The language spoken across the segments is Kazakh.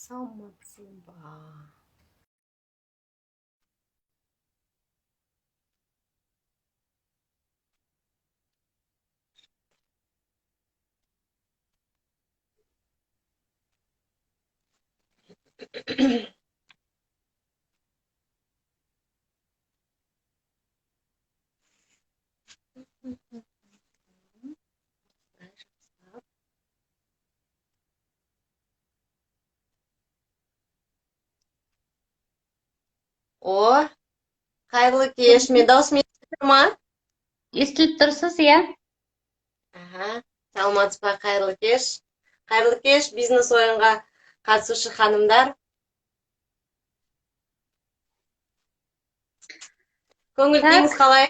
Саламатсың ба? О, қайырлы кеш. Мен дауысым естіліп тұр ма? Естіліп тұрсыз, иә. Аха, саламатсыз ба, қайырлы кеш. Қайырлы кеш, бизнес ойынға қатысушы ханымдар. Көңіл күйіңіз қалай?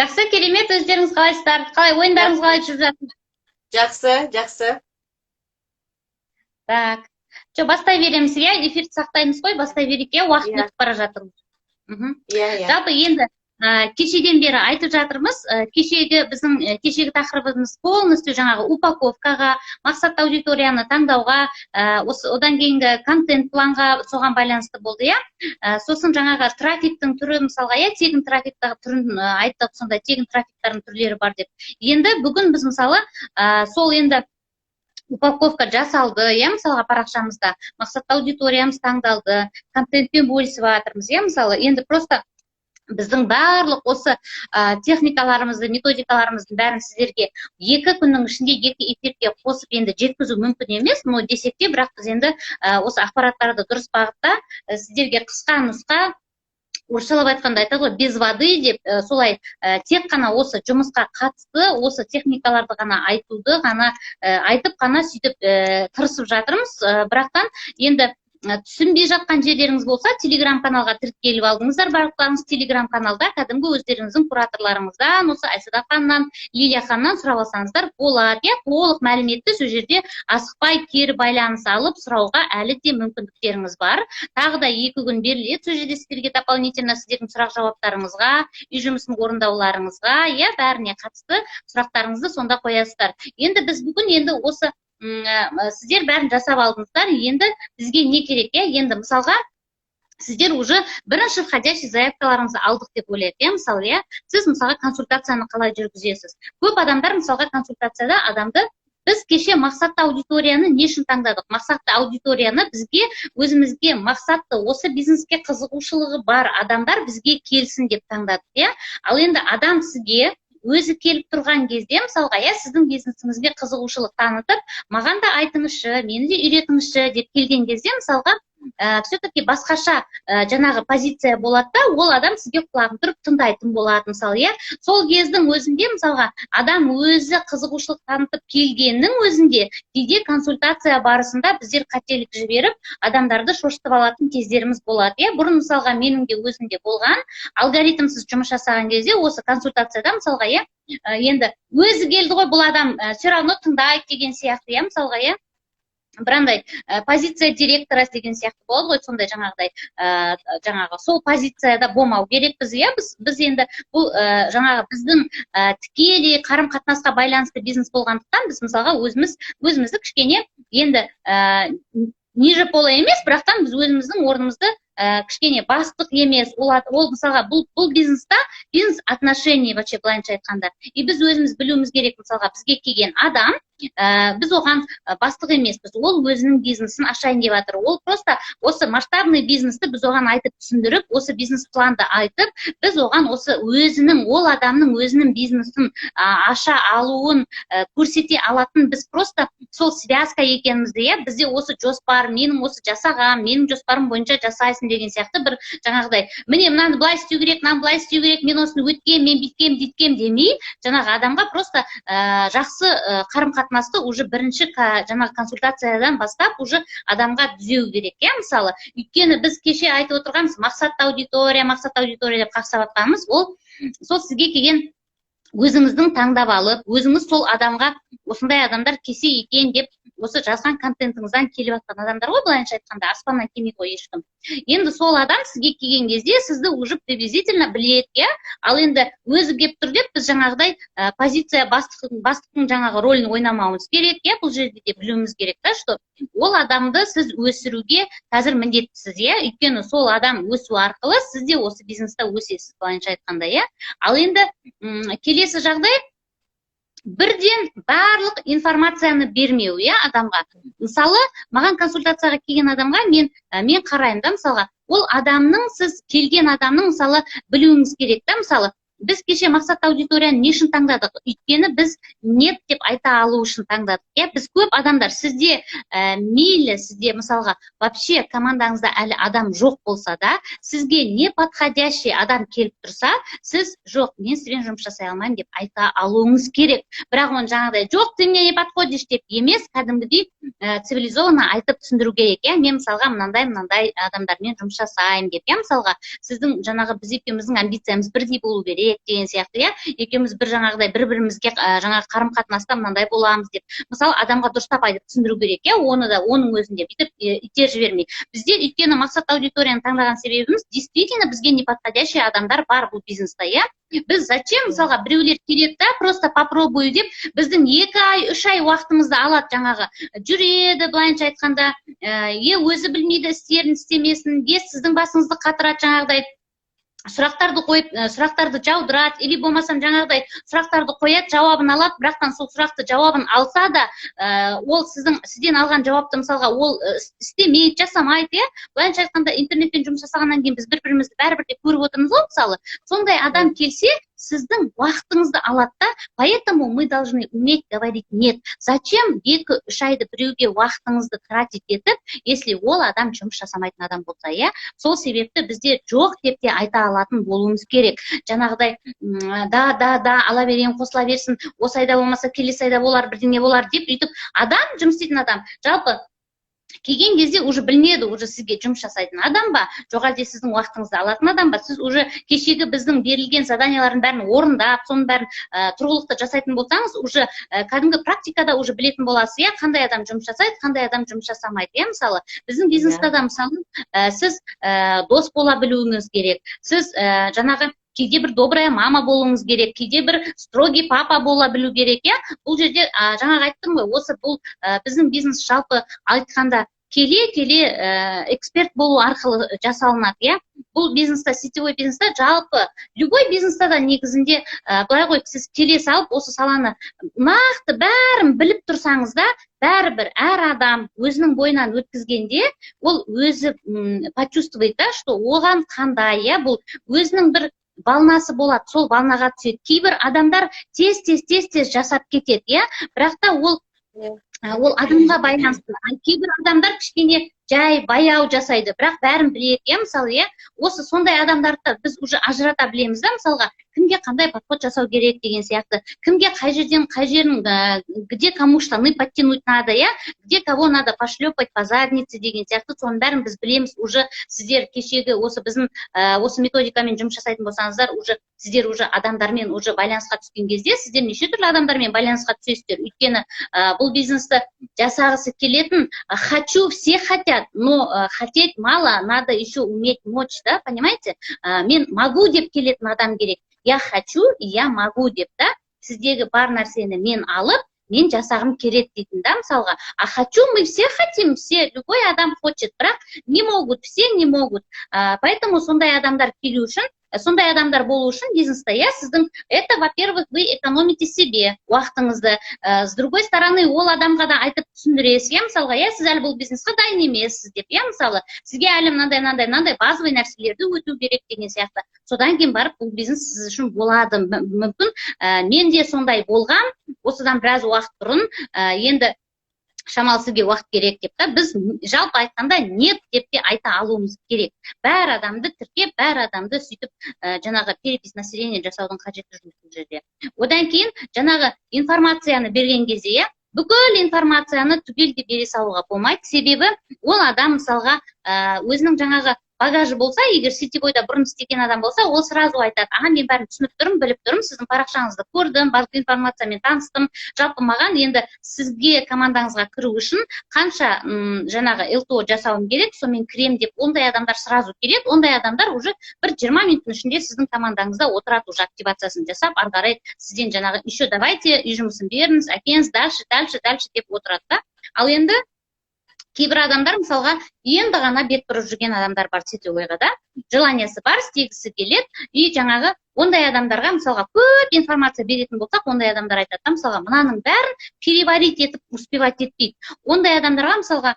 Жақсы, керемет, өздеріңіз қалайсыздар? Қалай, ойындарыңыз қалай жүріп жатыр? Жақсы, жақсы. Так. Жо, бастай береміз, иә, эфирді сақтаймыз ғой, бастай берейік, иә, уақыт Иә. Өтіп бара жатыр. Иә, иә. Жалпы енді кешеден бері айтып жатырмыз, кешегі біздің кешегі тақырыбымыз полностью жаңағы упаковкаға, мақсатты аудиторияны таңдауға, осы одан кейінгі контент планға, соған байланысты болды, иә. Сосын жаңағы трафиктің түрі, мысалға, иә, тегін трафиктағы түрін айттық, сондай тегін трафиктардың түрлері бар деп. Енді бүгін біз мысалы, сол енді упаковка жасалды, иә, мысалға, парақшамызда мақсатты аудиториямыз таңдалды, контентпен бөлісіп жатырмыз, иә, мысалы, енді просто біздің барлық осы техникаларымызды, методикаларымыздың бәрін сіздерге 2 күннің ішінде екі эфирге қосып енді жеткізу мүмкін емес, но десек те, бірақ біз енді осы ақпараттарды дұрыс бағытта сіздерге қысқа нұсқа, орысшалап айтқанда айтады ғой, без воды деп, солай, тек қана осы жұмысқа қатысты осы техникаларды ғана айтуды ғана айтып қана сөйтіп тырысып жатырмыз. Бірақтан енді түсінбей жатқан жерлеріңіз болса, телеграм каналға тіркеліп алдыңыздар барлықтарыңыз. Телеграм каналда кәдімгі өздеріңіздің кураторларыңыздан, осы Айсада ханымнан, Лилия ханымнан сұрап алсаңыздар болады, иә. Толық мәліметті сол жерде асықпай кері байланыс алып сұрауға әлі де мүмкіндіктеріңіз бар. Тағы да 2 күн беріледі сол жерде сіздерге дополнительно, сіздердің сұрақ жауаптарыңызға, үй жұмысын орындауларыңызға, иә, бәріне қатысты сұрақтарыңызды сонда қоясыздар. Енді біз бүгін енді осы сіздер бәрін жасап алдыңыздар, енді бізге не керек, иә? Енді мысалға, сіздер уже бірінші входящий заявкаларыңызды алдық деп ойлайық, иә, мысалы, иә. Сіз, мысалға, консультацияны қалай жүргізесіз? Көп адамдар, мысалға, консультацияда адамды, біз кеше мақсатты аудиторияны не үшін таңдадық? Мақсатты аудиторияны бізге, өзімізге мақсатты, осы бизнеске қызығушылығы бар адамдар бізге келсін деп таңдадық, иә. Ал енді адам сізге өзі келіп тұрған кезде, мысалға, иә, сіздің бизнесіңізге қызығушылық танытып, маған да айтыңызшы, мені де үйретіңізші деп келген кезде, мысалға, все таки басқаша жаңағы позиция болады да, ол адам сізге құлағын түріп тыңдайтын болады, мысалы, иә. Сол кездің өзінде, мысалға, адам өзі қызығушылық танытып келгеннің өзінде кейде консультация барысында біздер қателік жіберіп, адамдарды шошытып алатын кездеріміз болады, иә. Бұрын, мысалға, менің де өзімде болған, алгоритмсіз жұмыс жасаған кезде осы консультацияда, мысалға, иә, енді өзі келді ғой бұл адам, все равно тыңдайды деген сияқты, иә, мысалға, иә, бір андай позиция директора деген сияқты болады ғой, сондай жаңағыдай, жаңағы сол позицияда болмау керекпіз, иә. Біз енді бұл жаңағы біздің тікелей қарым қатынасқа байланысты бизнес болғандықтан, біз, мысалға, өзіміз өзімізді кішкене енді ниже пола емес, бірақтан біз өзіміздің орнымызды кішкене бастық емес, ол мысалға, бұл бизнеста бизнес отношений вообще, былайынша айтқанда, и біз өзіміз білуіміз керек, мысалға, бізге келген адам, біз оған бастық емеспіз, ол өзінің бизнесін ашайын деп жатыр, ол просто осы масштабный бизнесті біз оған айтып түсіндіріп, осы бизнес планды айтып, біз оған осы өзінің, ол адамның өзінің бизнесін аша алуын көрсете алатын біз просто сол связка екенімізді, иә, бізде осы жоспар, менің осы жасаған, менің жоспарым бойынша жасайсың. деген сияқты бір жаңағыдай, міне, мынаны былай істеу керек, мынаны былай істеу керек, мен осыны өткем, мен бүйткем, дүйткем демей, жаңағы адамға просто жақсы қарым қатынасты уже бірінші жаңағы консультациядан бастап уже адамға түзеу керек, иә. Мысалы, өйткені біз кеше айтып отырғанбыз, мақсатты аудитория, мақсатты аудитория деп қақсап жатқанымыз, ол сол сізге келген, өзіңіздің таңдап алып, өзіңіз сол адамға осындай адамдар келсе екен деп осы жазған контентіңізден келіп жатқан адамдар ғой. Былайынша айтқанда, аспаннан келмейді ғой ешкім. Енді сол адам сізге келген кезде сізді уже приблизительно біледі, иә. Ал енді өзі келіп тұр деп біз жаңағыдай позиция, бастықтың жаңағы рөлін ойнамауымыз керек, иә. Бұл жерде де білуіміз керек та, что ол адамды сіз өсіруге қазір міндеттісіз, иә. Өйткені сол адам өсу арқылы сіз де осы бизнесте өсесіз, былайынша айтқанда, иә. Ал енді келесі жағдай: бірден барлық информацияны бермеу, иә, адамға. Мысалы, маған консультацияға келген адамға мен қараймын да, мысалға, ол адамның, сіз келген адамның, мысалы, білуіңіз керек та. Мысалы, біз кеше мақсатты аудиторияны не үшін таңдадық? Өйткені біз «нет» деп айта алу үшін таңдадық, иә. Біз көп адамдар сізде, мейлі сізде, мысалға, вообще командаңызда әлі адам жоқ болса да, сізге неподходящий адам келіп тұрса, сіз «Жоқ, мен сізбен жұмыс жасай алмаймын» деп айта алуыңыз керек. Бірақ оны жаңағыдай «Жоқ, ты мне не подходишь» деп емес, кәдімгідей цивилизованно айтып түсіндіру керек, иә. Мен, мысалға, мынандай мынандай адамдармен жұмыс жасаймын деп, иә. Мысалға, сіздің жаңағы, біз екеуміздің амбициямыз бірдей болу керек деген сияқты, иә. Екеуміз бір жаңағыдай бір бірімізге жаңағы қарым қатынаста мынандай боламыз деп, мысалы, адамға дұрыстап айтып түсіндіру керек, иә. Оны да оның өзінде бүйтіп итеріп жібермей. Бізде, өйткені, мақсатты аудиторияны таңдаған себебіміз, действительно бізге неподходящий адамдар бар бұл бизнеста, иә. Біз зачем, мысалға, біреулер келеді да, просто попробую деп, біздің 2 ай, 3 ай уақытымызды алады, жаңағы жүреді, былайынша айтқанда, е өзі білмейді істерін, істемесін, е сіздің басыңызды қатырады, жаңағыдай сұрақтарды қойып, сұрақтарды жаудырады, или болмасам жаңағыдай сұрақтарды қояды, жауабын алады, бірақтан сол сұрақты жауабын алса да, ол сізден алған жауапты, мысалға, ол істемейді, жасамайды, иә. Былайынша айтқанда, интернетпен жұмыс жасағаннан кейін біз бір бірімізді бәрібір де көріп отырмыз ғой. Мысалы, сондай адам келсе, сіздің уақытыңызды алады да. Поэтому мы должны уметь говорить «нет». Зачем 2-3 айды біреуге уақытыңызды тратить етіп, если ол адам жұмыс жасамайтын адам болса, иә? Сол себепті бізде «жоқ» деп те айта алатын болуымыз керек. Жаңағыдай да, да, да, ала беремін, қосыла берсін, осы айда болмаса, келесі айда болар, бірдеңе болар деп өйтіп адам, жұмыс істейтін адам жалпы келген кезде уже білінеді, уже сізге жұмыс жасайтын адам ба, жоқ әлде сіздің уақытыңызды алатын адам ба. Сіз уже кешегі біздің берілген заданиялардың бәрін орындап, соның бәрін тұрғылықты жасайтын болсаңыз, уже кәдімгі практикада уже білетін боласыз, иә, қандай адам жұмыс жасайды, қандай адам жұмыс жасамайды, иә. Мысалы, біздің бизнеста да, мысалы, сіз дос бола білуіңіз керек, сіз жаңағы кейде бір добрая мама болуыңыз керек, кейде бір строгий папа бола білу керек, иә. Бұл жерде жаңағы айттым ғой, осы бұл біздің бизнес жалпы айтқанда келе келе эксперт болу арқылы жасалынады, иә. Бұл бизнеста, сетевой бизнеста, жалпы любой бизнеста да негізінде былай ғой: сіз келе салып осы саланы нақты бәрін біліп тұрсаңыз да, бәрібір әр адам өзінің бойынан өткізгенде ол өзі почувствует да, что оған қандай, иә. Бұл өзінің бір волнасы болады, сол волнаға түседі. Кейбір адамдар тез тез тез тез жасап кетеді, иә, бірақ та ол ол адамға байланысты. Ал кейбір адамдар кішкене жай, баяу жасайды, бірақ бәрін біледі, иә. Мысалы, иә, осы сондай адамдарды да біз уже ажырата білеміз да, мысалға, кімге қандай подход жасау керек деген сияқты, кімге қай жерден, қай жерін, где кому штаны подтянуть надо, иә, где кого надо пошлепать по заднице деген сияқты, соның бәрін біз білеміз уже. Сіздер кешегі осы біздің осы методикамен жұмыс жасайтын болсаңыздар, уже сіздер уже адамдармен уже байланысқа түскен кезде сіздер неше түрлі адамдармен байланысқа түсесіздер. Өйткені бұл бизнесті жасағысы келетін, хочу все хотят, но хотеть мало, надо еще уметь мочь, да, понимаете? Мен могу деп келетін адам керек. Я хочу и я могу деп та, сіздегі бар нәрсені мен алып, мен жасағым келеді дейтін да, мысалға. А хочу мы все хотим, все, любой адам хочет, бірақ не могут, все не могут. Поэтому сондай адамдар келу үшін, сондай адамдар болу үшін бизнесте, иә, сіздің, это, во первых, вы экономите себе уақытыңызды, с другой стороны, ол адамға да айтып түсіндіресіз, иә, мысалға, иә, сіз әлі бұл бизнеске дайын емессіз деп, иә. Мысалы, сізге әлі мынандай, мынандай, мынандай базовый нәрселерді өту керек деген сияқты. Содан кейін барып бұл бизнес сіз үшін болады мүмкін. Мен де сондай болғам осыдан біраз уақыт бұрын. Енді Шамалы сізге уақыт керек деп та. Біз жалпы айтқанда, нет деп те айта алуымыз керек. Бәр адамды тіркеп, бәр адамды сөйтіп жаңағы перепись населения жасаудың қажеті жоқ бұл жерде. Одан кейін жаңағы информацияны берген кезде, иә, бүкіл информацияны түгелдей бере салуға болмайды. Себебі ол адам, мысалға, өзінің жаңағы багажы болса, егер сетевойда бұрын істеген адам болса, ол сразу айтады: «Аға, мен бәрін түсініп тұрмын, біліп тұрмын, сіздің парақшаңызды көрдім, барлық информациямен таныстым. Жалпы маған енді сізге, командаңызға кіру үшін қанша жаңағы ЛТО жасауым керек, сонымен кіремін», — деп. Ондай адамдар сразу келеді. Ондай адамдар уже бір 20 минуттың ішінде сіздің командаңызда отырады, уже активациясын жасап, ары қарай сізден жаңағы «еще давайте, үй жұмысын беріңіз, әкеліңіз, дальше, дальше, дальше» деп отырады да. Ал енді кейбір адамдар, мысалға, енді ғана бет бұрып жүрген адамдар бар сетевойға да, желаниясы бар, істегісі келеді. И жаңағы ондай адамдарға, мысалға, көп информация беретін болсақ, ондай адамдар айтады да, мысалға, мынаның бәрін переварить етіп, успевать етпейді. Ондай адамдарға, мысалға,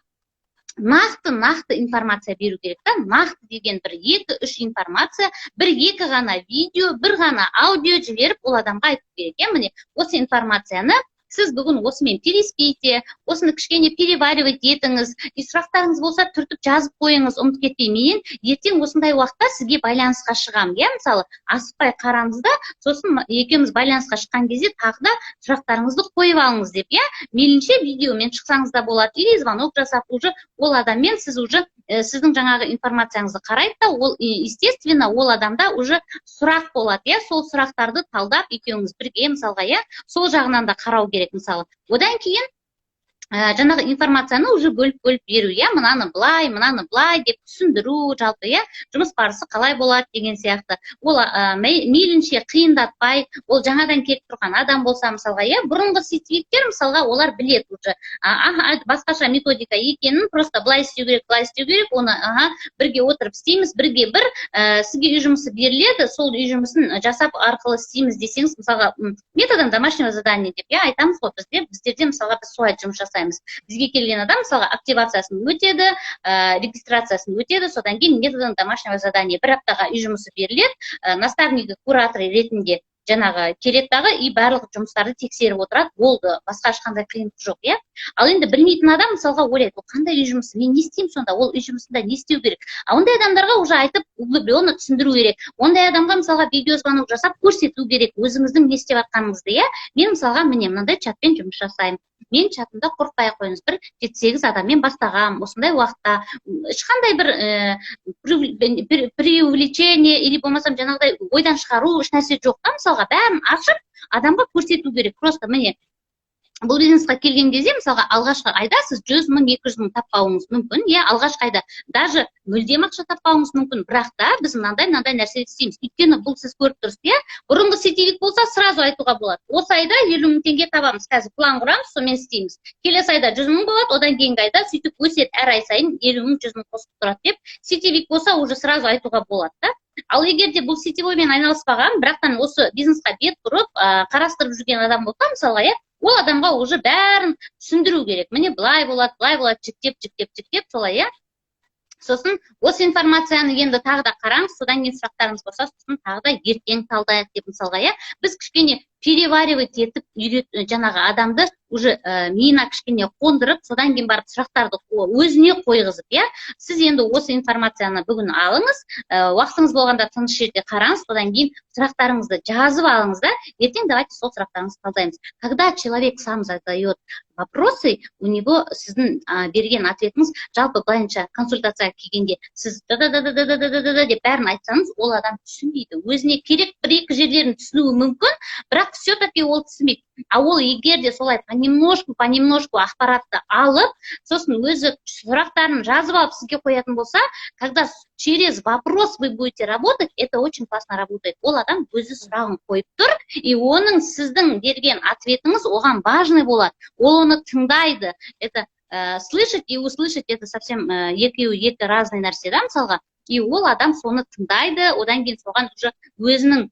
нақты нақты информация беру керек та. Нақты деген бір екі үш информация, бір екі ғана видео, бір ғана аудио жіберіп, ол адамға айту керек, иә: «Міне, осы информацияны сіз бүгін осымен переспите, осыны кішкене переваривать етіңіз и сұрақтарыңыз болса, түртіп жазып қойыңыз, ұмытып кетпей. Мен ертең осындай уақытта сізге байланысқа шығамын, иә, мысалы, асықпай қараңыз да, сосын екеуміз байланысқа шыққан кезде тағы да сұрақтарыңызды қойып алыңыз», — деп, иә. Мейлінше видеомен шықсаңыз да болады или звонок жасап, уже ол адаммен сіз уже сіздің жаңағы информацияңызды қарайды да, ол, естественно, ол адамда уже сұрақ болады, иә. Сол сұрақтарды талдап екеуіңіз бірге, мысалға, иә, сол жағынан да қарау керек, мысалы. Одан кейін жаңағы информацияны уже бөліп бөліп беру, иә, мынаны былай, мынаны былай деп түсіндіру, жалпы, иә, жұмыс барысы қалай болады деген сияқты. Ол мейлінше қиындатпай, ол жаңадан келіп тұрған адам болса, мысалға, иә, бұрынғы сетевиктер, мысалға, олар біледі уже, аха, басқаша методика екенін. Просто былай істеу керек, былай істеу керек, оны, аха, бірге отырып істейміз, бірге бір сізге үй жұмысы беріледі, сол үй жұмысын жасап арқылы істейміз десеңіз, мысалға, методом домашнего задания деп, иә, айтамыз ғой бізде. Біздерде, мысалға, біз солай жұмыс жасаймыз. Бізге келген адам, мысалға, активациясын өтеді, регистрациясын өтеді, содан кейін методом домашнего задания бір аптаға үй жұмысы беріледі. Наставнигі, куратор ретінде жаңағы келеді дағы и барлық жұмыстарды тексеріп отырады, болды, басқа ешқандай қиындық жоқ, иә. Ал енді білмейтін адам, мысалға, ойлайды: «Ол қандай үй жұмысы, мен не істеймін сонда, ол үй жұмысында не істеу керек?» А ондай адамдарға уже айтып, углубленно түсіндіру керек. Ондай адамға, мысалға, видеозвонок жасап көрсету керек өзіңіздің не істеп жатқаныңызды, иә. «Мен, мысалға, міне, мынандай чатпен жұмыс жасаймын, мен чатымда, қорықпай ақ қойыңыз, бір жеті сегіз адаммен бастағанмын осындай уақытта». Ешқандай бір преувеличение или болмасам жаңағыдай ойдан шығару, ешнәрсе жоқ та. Мысалға, бәрін ашып адамға көрсету керек. Просто міне, бұл бизнесқа келген кезде, мысалға, алғашқы айда сіз 100 000, 200 000 таппауыңыз мүмкін, иә, алғашқы айда даже мүлдем ақша таппауыңыз мүмкін, бірақ та біз мынандай мынандай нәрсе істейміз. Өйткені бұл, сіз көріп тұрсыз, иә, бұрынғы сетевик болса, сразу айтуға болады: «Осы айда 50 000 теңге табамыз, қазір план құрамыз, сонымен істейміз, келесі айда 100 000 болады, одан кейінгі айда сөйтіп өседі, әр ай сайын 50 000, 100 000 қосып тұрады», — деп. Сетевик болса, уже сразу айтуға болады да. Ал егер де бұл сетевоймен айналыспаған, бірақтан осы бизнесқа бет бұрып, қарастырып жүрген адам болса, мысалға, иә, ол адамға уже бәрін түсіндіру керек: міне, былай болады, былай болады, жіктеп, жіктеп, жіктеп, солай, иә. Сосын осы информацияны енді тағы да қараңыз, содан кейін сұрақтарыңыз болса, сосын тағы да ертең талдайық деп, мысалға, иә. Біз кішкене переваривать етіп үйрет, жаңағы адамды уже миына кішкене қондырып, содан кейін барып сұрақтарды өзіне қойғызып, иә: «Сіз енді осы информацияны бүгін алыңыз, уақытыңыз болғанда тыныш жерде қараңыз, содан кейін сұрақтарыңызды жазып алыңыз да, ертең давайте сол сұрақтарыңызды талдаймыз». Когда человек сам задает вопросы, у него сіздің берген ответіңіз, жалпы былайынша консультацияға келгенде сіз да да да да да да да да деп бәрін айтсаңыз, ол адам түсінбейді. Өзіне керек бір екі жерлерін түсінуі мүмкін, бірақ все таки ол түсінбейді. А ол егер де солай понемножку, понемножку ақпаратты алып, сосын өзі сұрақтарын жазып алып сізге қоятын болса, когда через вопрос вы будете работать, это очень классно работает. Ол адам өзі сұрағын қойып тұр, и оның, сіздің берген ответіңіз оған важный болады, ол оны тыңдайды. Это слышать и услышать — это совсем екеуі екі разный нәрсе да, мысалға. И ол адам соны тыңдайды, одан кейін соған уже өзінің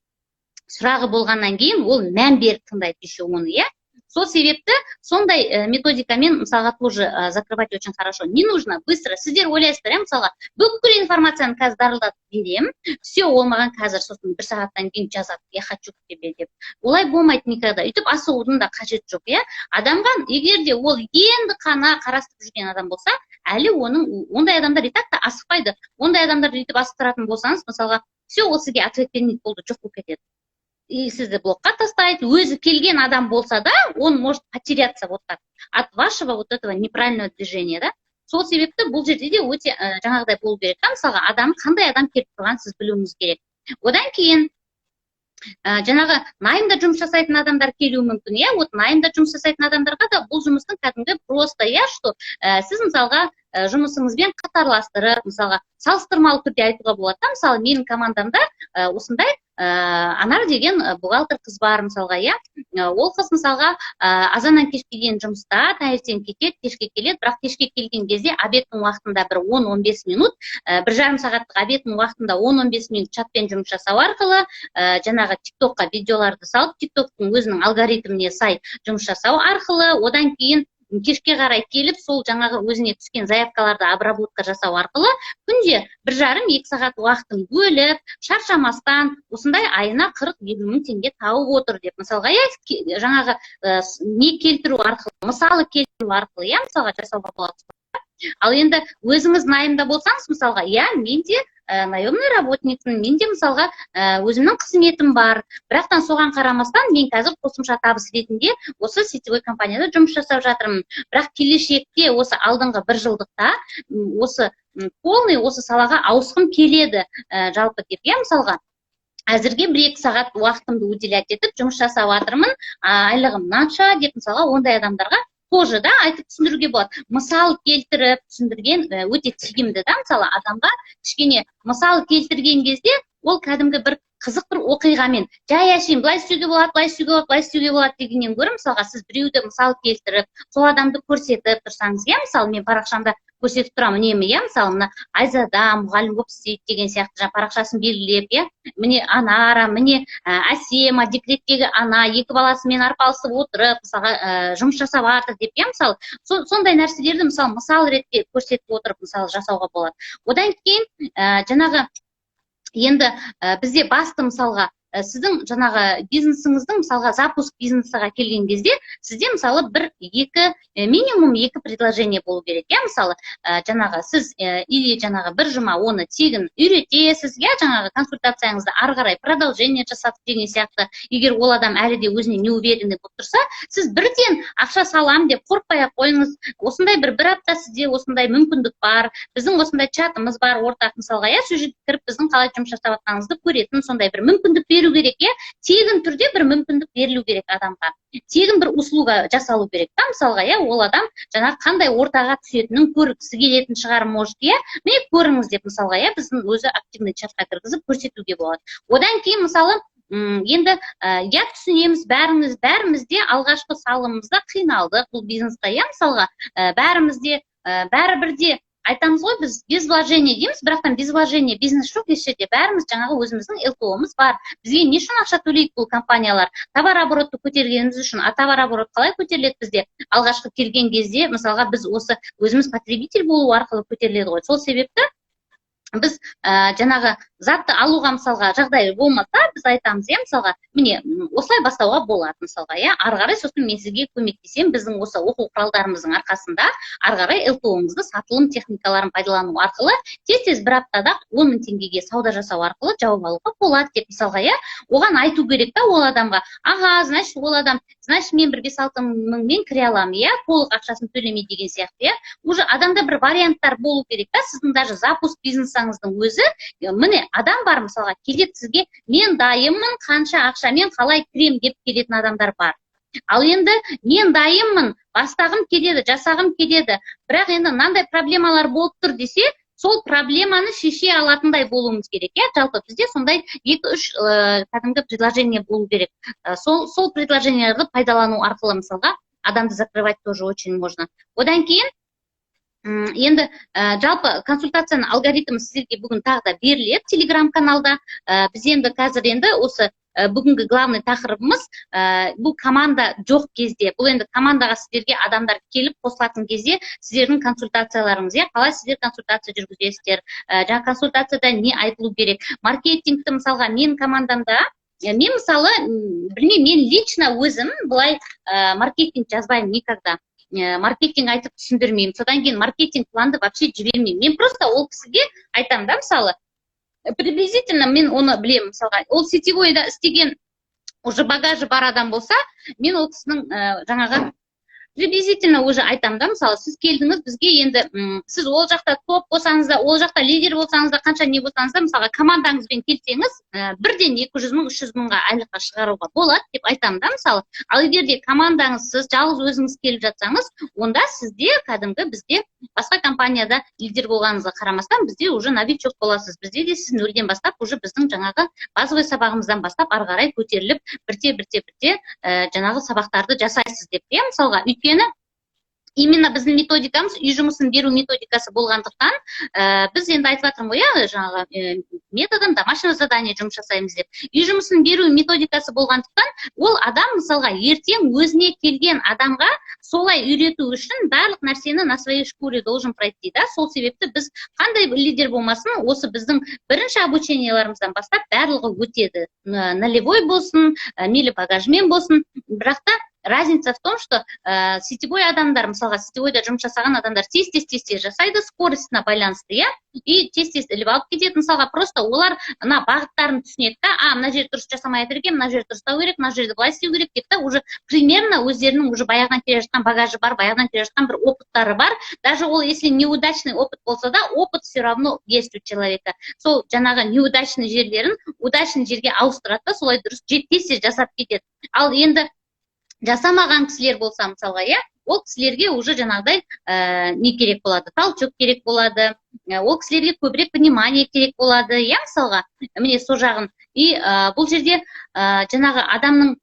сұрағы болғаннан кейін ол мән беріп тыңдайды еще оны, иә. Сол себепті сондай методикамен, мысалға, тоже закрывать очень хорошо. Не нужно быстро. Сіздер ойлайсыздар, иә, мысалға, бүкіл информацияны қазір дарылдатып беремін, все, ол маған қазір сосын бір сағаттан кейін жазады: «Я хочу к тебе», — деп. Олай болмайды никогда. Өйтіп асығудың да қажеті жоқ, иә, адамға. Егер де ол енді қана қарастырып жүрген адам болса, әлі оның, ондай адамдар и так та асықпайды. Ондай адамдарды өйтіп асықтыратын болсаңыз, мысалға, все, ол сізге ответ бермейді, болды, жоқ болып кетеді и сізді блокқа тастайды. Өзі келген адам болса да, он может потеряться вот так от вашего вот этого неправильного движения да. Сол себепті бұл жерде де өте жаңағыдай болу керек та. Мысалға, адам, қандай адам келіп тұрғанын сіз білуіңіз керек. Одан кейін жаңағы наймда жұмыс жасайтын адамдар келуі мүмкін, иә. Вот наймда жұмыс жасайтын адамдарға да бұл жұмыстың кәдімгі просто, иә, что сіз, мысалға, жұмысыңызбен қатарластырып, мысалға, салыстырмалы түрде айтуға болады да. Мысалы, менің командамда осындай Анар деген бухгалтер қыз бар, мысалға, иә. Ол қыз, мысалға, азаннан кешке дейін жұмыста, таңертең кетеді, кешке келеді. Бірақ кешке келген кезде обедтің уақытында бір 10-15 минут, 1,5 сағаттық обедтің уақытында 10-15 минут чатпен жұмыс жасау арқылы, жаңағы Тик Токқа видеоларды салып, Тик Токтың өзінің алгоритміне сай жұмыс жасау арқылы, одан кейін кешке қарай келіп, сол жаңағы өзіне түскен заявкаларды обработка жасау арқылы күнде 1,5-2 сағат уақытын бөліп, шаршамастан осындай айына 40-50 мың теңге тауып отыр деп, мысалға, иә, жаңағы не келтіру арқылы, мысалы келтіру арқылы, иә, мысалға, жасауға болады. Ал енді өзіңіз наймда болсаңыз, мысалға, иә, мен де наемный работникпін, мен де, мысалға, өзімнің қызметім бар, бірақтан соған қарамастан мен қазір қосымша табыс ретінде осы сетевой компанияда жұмыс жасап жатырмын. Бірақ келешекте осы алдыңғы бір жылдықта осы полный осы салаға ауысқым келеді жалпы деп, иә. Мысалға, әзірге 1-2 сағат уақытымды уделять етіп жұмыс жасап жатырмын, айлығым мынанша деп, мысалға, ондай адамдарға тоже да айтып түсіндіруге болады. Мысал келтіріп түсіндірген өте тиімді да. Мысалы, адамға кішкене мысал келтірген кезде, ол кәдімгі бір қызық бір оқиғамен, жай әшейін былай істеуге болады, былай істеуге болады, былай істеуге болады дегеннен гөрі, мысалға, сіз біреуді мысал келтіріп, сол адамды көрсетіп тұрсаңыз, иә. Мысалы, мен парақшамда көрсетіп тұрамын үнемі, иә. Мысалы, мына Айзада мұғалім болып істейді деген сияқты, жаңағы парақшасын белгілеп, иә, міне, Анара, міне, Әсема, декреттегі ана, екі баласымен арпалысып отырып, мысалға, жұмыс жасап жатыр деп, иә. Мысалы, сондай нәрселерді, мысалы, мысал ретінде көрсетіп отырып, мысалы, жасауға болады. Одан кейін жаңағы енді бізде басты, мысалға, сіздің жаңағы бизнесіңіздің, мысалға, запуск бизнесіға келген кезде сізде, мысалы, бір екі, минимум екі предложение болу керек, иә. Мысалы, жаңағы сіз или жаңағы бір жұма оны тегін үйретесіз, иә, жаңағы консультацияңызды ары қарай продолжение жасатып деген сияқты. Егер ол адам әлі де өзіне неуверенный болып тұрса, сіз бірден ақша салам деп қорықпай ақ қойыңыз. Осындай бір апта сізде осындай мүмкіндік бар, біздің осындай чатымыз бар ортақ, мысалға, иә, сол жерге кіріп, біздің қалай жұмыс жасап жатқанымызды көретін сондай бір мүмкіндік беру керек, иә. Тегін түрде бір мүмкіндік берілу керек адамға, тегін бір услуга жасалу керек та, мысалға, иә. Ол адам жаңағы қандай ортаға түсетінін көргісі келетін шығар, может, иә. Міне, көріңіз деп, мысалға, иә, біздің өзі активный чатқа кіргізіп көрсетуге болады. Одан кейін, мысалы, енді, иә, түсінеміз, бәріміз, бәріміз де алғашқы салымымызда қиналдық бұл бизнесте, иә. Мысалға, бәріміз де, бәрібір де айтамыз ғой, біз без вложения дейміз, бірақтан без вложения бизнес жоқ еш жерде. Бәріміз жаңағы өзіміздің ЛТО-мыз бар. Бізге не үшін ақша төлейді бұл компаниялар? Товарооборотты көтергеніміз үшін. А товарооборот қалай көтеріледі бізде алғашқы келген кезде? Мысалға, біз осы өзіміз потребитель болу арқылы көтеріледі ғой. Сол себепті біз жаңағы затты алуға, мысалға, жағдай болмаса, біз айтамыз, иә, мысалға, міне, осылай бастауға болады, мысалға, иә. Ары қарай сосын мен сізге көмектесемін. Біздің осы оқу құралдарымыздың арқасында ары қарай ЛТО-ңызды сатылым техникаларын пайдалану арқылы тез тез бір аптада 10 000 теңгеге сауда жасау арқылы жауып алуға болады деп, мысалға, иә, оған айту керек та ол адамға. Аға, значит, ол адам, значит, мен бір 5-6 мыңмен кіре аламын, иә, толық ақшасын төлемей деген сияқты, иә. Уже адамда бір варианттар болу керек та. Сіздің даже запуск бизнесіңіздің өзі, міне, адам бар, мысалға, келеді сізге: «Мен дайынмын, қанша ақшамен, қалай кіремін?» — деп келетін адамдар бар. Ал енді «Мен дайынмын, бастағым келеді, жасағым келеді, бірақ енді мынандай проблемалар болып тұр» десе, сол проблеманы шеше алатындай болуымыз керек, иә. Жалпы бізде сондай екі үш кәдімгі предложение болу керек. Сол предложенияларды пайдалану арқылы, мысалға, адамды закрывать тоже очень можно. Одан кейін енді жалпы консультацияның алгоритмі сіздерге бүгін тағы да беріледі Телеграм каналда. Біз енді қазір енді осы Бүгінгі главный тақырыбымыз бұл команда жоқ кезде, бұл енді командаға сіздерге адамдар келіп қосылатын кезде сіздердің консультацияларыңыз, иә, қалай сіздер консультация жүргізесіздер, жаңа консультацияда не айтылу керек, маркетингті. Мысалға, мен командамда, мен, мысалы, білмеймін, мен лично өзім былай маркетинг жазбаймын никогда, маркетинг айтып түсіндірмеймін. Содан кейін маркетинг планды вообще жібермеймін. Мен просто ол кісіге айтамын да, мысалы, приблизительно мен оны білемін. Мысалға, ол сетевойда істеген, уже багажы бар адам болса, мен ол кісінің жаңағы приблизительно уже айтамын да. Мысалы, сіз келдіңіз бізге енді, сіз ол жақта топ болсаңыз да, ол жақта лидер болсаңыз да, қанша не болсаңыз да, мысалға, командаңызбен келсеңіз, бірден 200 000, 300 мыңға айлыққа шығаруға болады деп айтамын да, мысалы. Ал егер де командаңызсыз, жалғыз өзіңіз келіп жатсаңыз, онда сізде кәдімгі бізде басқа компанияда лидер болғаныңызға қарамастан, бізде уже новичок боласыз. Бізде де сіз нөлден бастап, уже біздің жаңағы базовый сабағымыздан бастап, ары қарай көтеріліп, бірте бірте бірте жаңағы сабақтарды жасайсыз деп, иә. Мысалға, өйткені именно біздің методикамыз үй жұмысын беру методикасы болғандықтан, біз енді айтып жатырмын ғой, иә, жаңағы методом домашнего задания жұмыс жасаймыз деп. Үй жұмысын беру методикасы болғандықтан, ол адам, мысалға, ертең өзіне келген адамға солай үйрету үшін барлық нәрсені на своей шкуре должен пройти да. Сол себепті біз қандай лидер болмасын, осы біздің бірінші обученияларымыздан бастап барлығы өтеді, нулевой болсын, мейлі багажмен болсын. Бірақ та разница в том, что сетевой адамдар, мысалға, сетевойда жұмыс жасаған адамдар тез, тез, тез, тез жасайды, скоростына байланысты, иә, и тез, тез іліп алып кетеді. Мысалға, просто олар мына бағыттарын түсінеді да: а, мына жерді дұрыс жасамай жатыр екен, мына жерді дұрыстау керек, мына жерді былай істеу керек деп та, уже примерно өздерінің уже баяғыдан келе жатқан багажы бар, баяғыдан келе жатқан бір опыттары бар. Даже ол если неудачный опыт болса да, опыт все равно есть у человека. Сол жаңағы неудачный жерлерін удачный жерге ауыстырады да, солай дұрыс, тез, тез жасап кетеді. Ал енді жасамаған кісілер болса, мысалға, иә, ол кісілерге уже жаңағыдай не керек болады, толчок керек болады, ол кісілерге көбірек внимание керек болады, иә, мысалға, міне, сол жағын. И бұл жерде жаңағы адамның,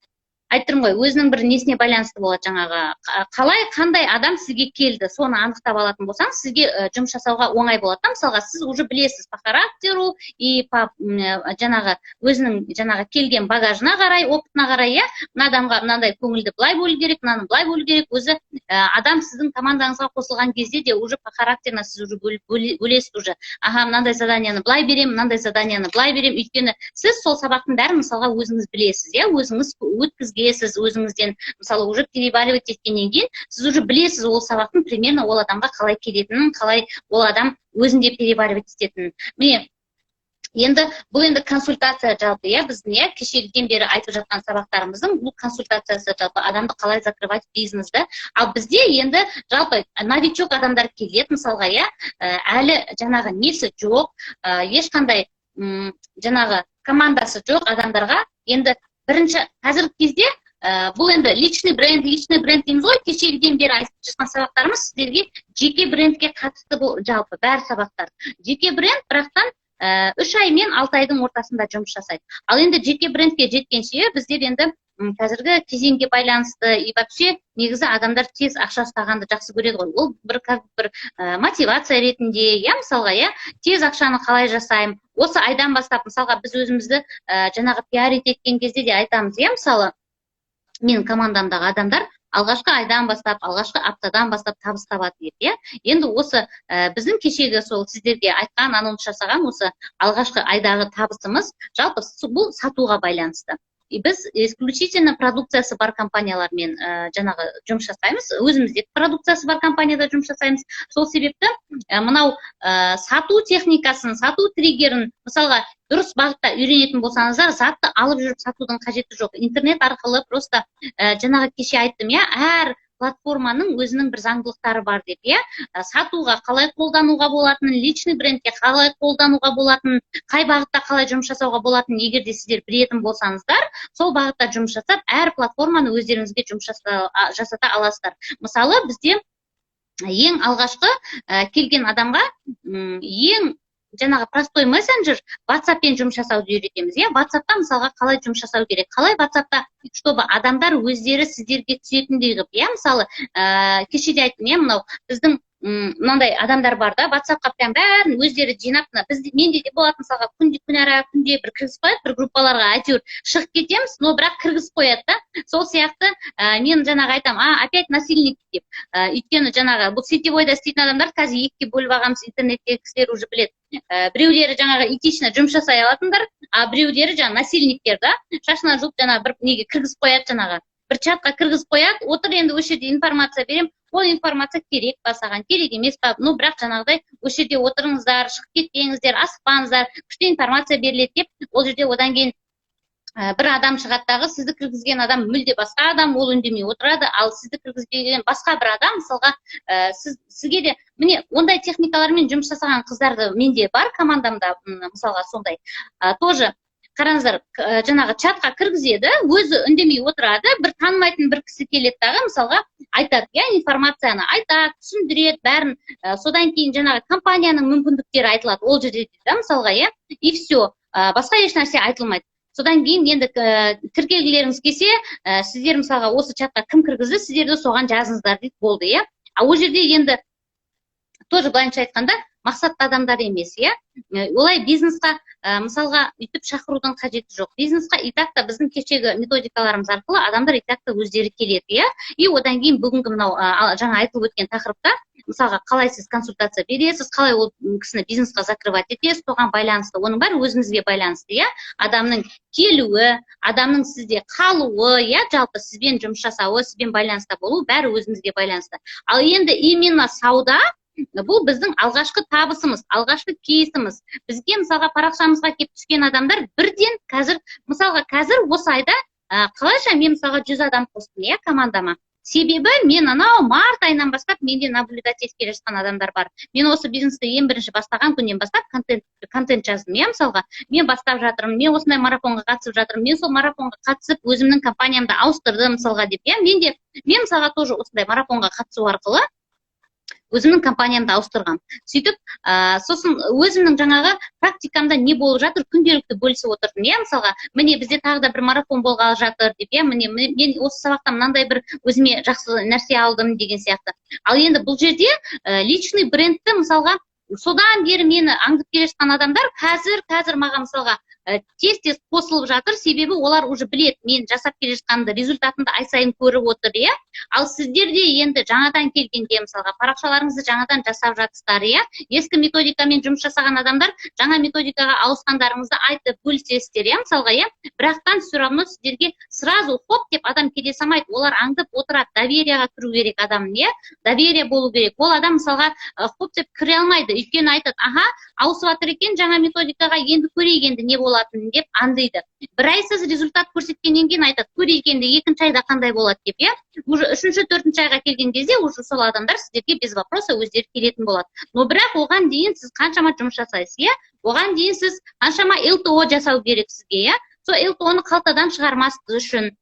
айтып тұрмын ғой, өзінің бір несіне байланысты болады. Жаңағы қалай, қандай адам сізге келді, соны анықтап алатын болсаңыз, сізге жұмыс жасауға оңай болады да. Мысалға, сіз уже білесіз по характеру и по жаңағы өзінің жаңағы келген багажына қарай, опытына қарай, иә, мына адамға мынандай көңілді былай бөлу керек, мынаны былай бөлу керек. Өзі адам сіздің командаңызға қосылған кезде де уже по характерына сіз уже бөлесіз уже: аха, мынандай заданияны былай беремін, мынандай заданияны былай беремін. Өйткені сіз сол сабақтың бәрін, мысалға, өзіңіз білесіз, иә, өзіңіз өткізгенсіз, өзіңізден, мысалы, уже переваривать еткеннен кейін сіз уже білесіз ол сабақтың примерно ол адамға қалай келетінін, қалай ол адам өзінде переваривать ететінін. Міне, енді бұл енді консультация жалпы, иә, біздің, иә, кешегіден бері айтып жатқан сабақтарымыздың бұл консультациясы, жалпы адамды қалай закрывать бизнесті. Ал бізде енді жалпы новичок адамдар келеді, мысалға, иә, әлі жаңағы несі жоқ, ешқандай жаңағы командасы жоқ адамдарға енді бірінші қазіргі кезде бұл енді личный бренд, личный бренд дейміз ғой. Кешегіден бері айтып жатқан сабақтарымыз сіздерге жеке брендке қатысты. Бұл жалпы бәр сабақтар жеке бренд, бірақтан 3 ай мен 6 айдың ортасында жұмыс жасайды. Ал енді жеке брендке жеткенше біздер енді қазіргі кезеңге байланысты и вообще негізі адамдар тез ақша ұстағанды жақсы көреді ғой. Ол бір как бір мотивация ретінде, иә, мысалға, иә, тез ақшаны қалай жасаймын осы айдан бастап. Мысалға, біз өзімізді жаңағы пиарить еткен кезде де айтамыз, иә, мысалы, менің командамдағы адамдар алғашқы айдан бастап, алғашқы аптадан бастап табыс табады деп, иә. Енді осы біздің кешегі сол сіздерге айтқан, анонс жасаған осы алғашқы айдағы табысымыз жалпы бұл сатуға байланысты. И біз исключительно продукциясы бар компаниялармен жаңағы жұмыс жасаймыз, өзімізде продукциясы бар компанияда жұмыс жасаймыз. Сол себепті мынау сату техникасын, сату триггерін, мысалға, дұрыс бағытта үйренетін болсаңыздар, затты алып жүріп сатудың қажеті жоқ. Интернет арқылы просто жаңағы кеше айттым, иә, әр платформаның өзінің бір заңдылықтары бар деп, иә, сатуға қалай қолдануға болатынын, личный брендке қалай қолдануға болатынын, қай бағытта қалай жұмыс жасауға болатынын егер де сіздер білетін болсаңыздар, сол бағытта жұмыс жасап, әр платформаны өздеріңізге жұмыс жасата аласыздар. Мысалы, бізде ең алғашқы келген адамға ең жаңағы простой мессенджер WhatsAppпен жұмыс жасауды үйретеміз, иә. WhatsAppта, мысалға, қалай жұмыс жасау керек, қалай WhatsAppта, чтобы адамдар өздері сіздерге түсетіндей қылып, иә. Мысалы, кеше де айттым, иә, мынау біздің Мынандай адамдар бар да, Ватсапқа прям бәрін өздері жинап, мына бізде, менде де болады, мысалға, күнде, күнара, күнде бір кіргізіп қояды бір группаларға. Әйтеуір шығып кетеміз, но бірақ кіргізіп қояды да. Сол сияқты мен жаңағы айтамын: «А, опять насильник», — деп. Өйткені жаңағы бұл сетевойда істейтін адамдар қазір екіге бөліп алғанбыз, интернеттегі кісілер уже біледі. Біреулері жаңағы этично жұмыс жасай алатындар, а біреулері жаңағы насильниктер да. Шашынан жұлып, жаңағы бір неге кіргізіп қояды, жаңағы бір чатқа кіргізіп қояды. Отыр енді, осы жерде информация беремін. Ол информация керек па саған, керек емес па, ну бірақ жаңағыдай осы жерде отырыңыздар, шығып кетпеңіздер, асықпаңыздар, күшті информация беріледі деп. Ол жерде одан кейін бір адам шығады дағы, сізді кіргізген адам мүлде басқа адам, ол үндемей отырады. Ал сізді кіргізбеген басқа бір адам, мысалға, сізге де, міне, ондай техникалармен жұмыс жасаған қыздарды менде бар командамда. Мысалға, сондай тоже қараңыздар, жаңағы чатқа кіргізеді, өзі үндемей отырады. Бір танымайтын бір кісі келеді дағы, мысалға, айтады, иә, информацияны айтады, түсіндіреді бәрін. Содан кейін жаңағы компанияның мүмкіндіктері айтылады ол жерде да, мысалға, иә, и все, басқа ешнәрсе айтылмайды. Содан кейін енді тіркелгілеріңіз келсе, сіздер, мысалға, осы чатқа кім кіргізді, сіздер де соған жазыңыздар дейді, болды, иә. А ол жерде енді тоже, былайынша айтқанда, мақсатты адамдар емес, иә. Олай бизнесқа, мысалға, өйтіп шақырудың қажеті жоқ. Бизнесқа и так та біздің кешегі методикаларымыз арқылы адамдар и так та өздері келеді, иә. И одан кейін бүгінгі мынау жаңа айтылып өткен тақырыпта, мысалға, қалай сіз консультация бересіз, қалай ол кісіні бизнесқа закрывать етесіз, соған байланысты, оның бәрі өзіңізге байланысты, иә. Адамның келуі, адамның сізде қалуы, иә, жалпы сізбен жұмыс жасауы, сізбен байланыста болуы, бәрі өзіңізге байланысты. Ал енді именно сауда, бұл біздің алғашқы табысымыз, алғашқы кейсіміз. Бізге, мысалға, парақшамызға келіп түскен адамдар бірден қазір, мысалға, қазір осы айда қалайша мен, мысалға, 100 адам қостым, иә, командама. Себебі мен анау март айынан бастап менде наблюдать етіп келе жатқан адамдар бар. Мен осы бизнесті ең бірінші бастаған күннен бастап контент жаздым, иә. Мысалға, мен бастап жатырмын, мен осындай марафонға қатысып жатырмын, мен сол марафонға қатысып, өзімнің компаниямды ауыстырдым, мысалға, деп, иә. Мен де, мен, мысалға, тоже осындай марафонға қатысу арқылы өзімнің компаниямды ауыстырғанмын. Сөйтіп, сосын өзімнің жаңағы практикамда не болып жатыр, күнделікті бөлісіп отырдым, иә. Мысалға, міне, бізде тағы да бір марафон болғалы жатыр деп, иә, міне, мен осы сабақтан мынандай бір өзіме жақсы нәрсе алдым деген сияқты. Ал енді бұл жерде личный брендті, мысалға, содан бері мені аңдып келе жатқан адамдар қазір маған, мысалға, тез тез қосылып жатыр. Себебі олар уже білет мен жасап келе жатқанымды, результатымды ай сайын көріп отыр, иә. Ал сіздер де енді жаңадан келгенде, мысалға, парақшаларыңызды жаңадан жасап жатсыздар, иә, ескі методикамен жұмыс жасаған адамдар жаңа методикаға ауысқандарыңызды айтып бөлісесіздер, иә, мысалға, иә. Бірақтан все равно сіздерге сразу хоп деп адам келе салмайды. Олар аңдып отырады. Доверияға кіру керек адамның, иә, доверие болу керек. Ол адам, мысалға, хоп деп кіре алмайды, өйткені айтады: «Аха, ауысып жатыр екен жаңа методикаға, енді көрейік енді не болатынын», — деп аңдиды. Бір ай сіз результат көрсеткеннен кейін айтады: «Көрейік енді, екінші айда қандай болады», — деп, иә. Уже үшінші, төртінші айға келген кезде уже сол адамдар сіздерге без вопроса өздері келетін болады. Но бірақ оған дейін сіз қаншама жұмыс жасайсыз, иә, оған дейін сіз қаншама ЛТО жасау керек сізге, иә. Сол ЛТО ны қалтадан шығармас үшін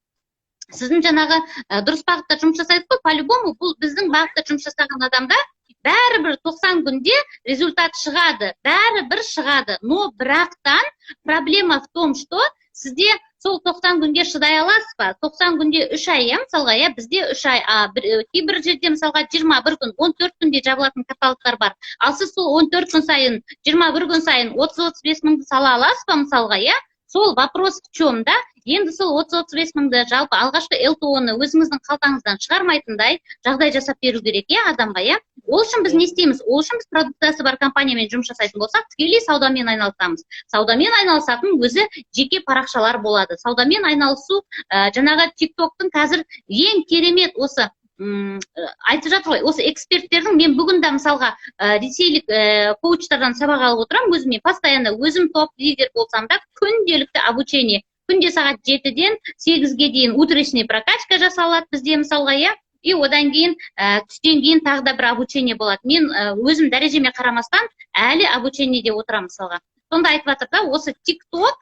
сіздің жаңағы дұрыс бағытта жұмыс жасайсыз ғой. По любому бұл біздің бағытта жұмыс жасаған адамда бәрібір 90 күнде результат шығады, бәрібір шығады. Но бірақтан проблема в том, что сізде сол 90 күнге шыдай аласыз ба? 90 күнде 3 ай, иә, мысалға, иә, бізде 3 ай, а бір, кейбір жерде, мысалға, 21 күн, 14 күнде жабылатын каталогтар бар. Ал сіз сол 14 күн сайын, 21 күн сайын 30-35 мыңды сала аласыз ба, мысалға, иә? Сол вопрос в чем да. Енді сол 30-35 мыңды, жалпы алғашқы ЛТО ны өзіңіздің қалтаңыздан шығармайтындай жағдай жасап беру керек, иә, адамға, иә. Ол үшін біз не істейміз? Ол үшін біз продукциясы бар компаниямен жұмыс жасайтын болсақ, тікелей саудамен айналысамыз. Саудамен айналысатын өзі жеке парақшалар болады. Саудамен айналысу, жаңағы Тик Токтың қазір ең керемет осы айтып жатыр ғой осы эксперттердің. Мен бүгін де, мысалға, ресейлік коучтардан сабақ алып отырамын өзіме постоянно. Өзім топ лидер болсам да, күнделікті обучение, күнде сағат 7-ден 8-ге дейін утренний прокачка жасалады бізде, мысалға, иә. И одан кейін түстен кейін тағы да бір обучение болады. Мен өзім дәрежеме қарамастан әлі обучениеде отырамын, мысалға. Сонда айтып жатыр да, осы Тик Ток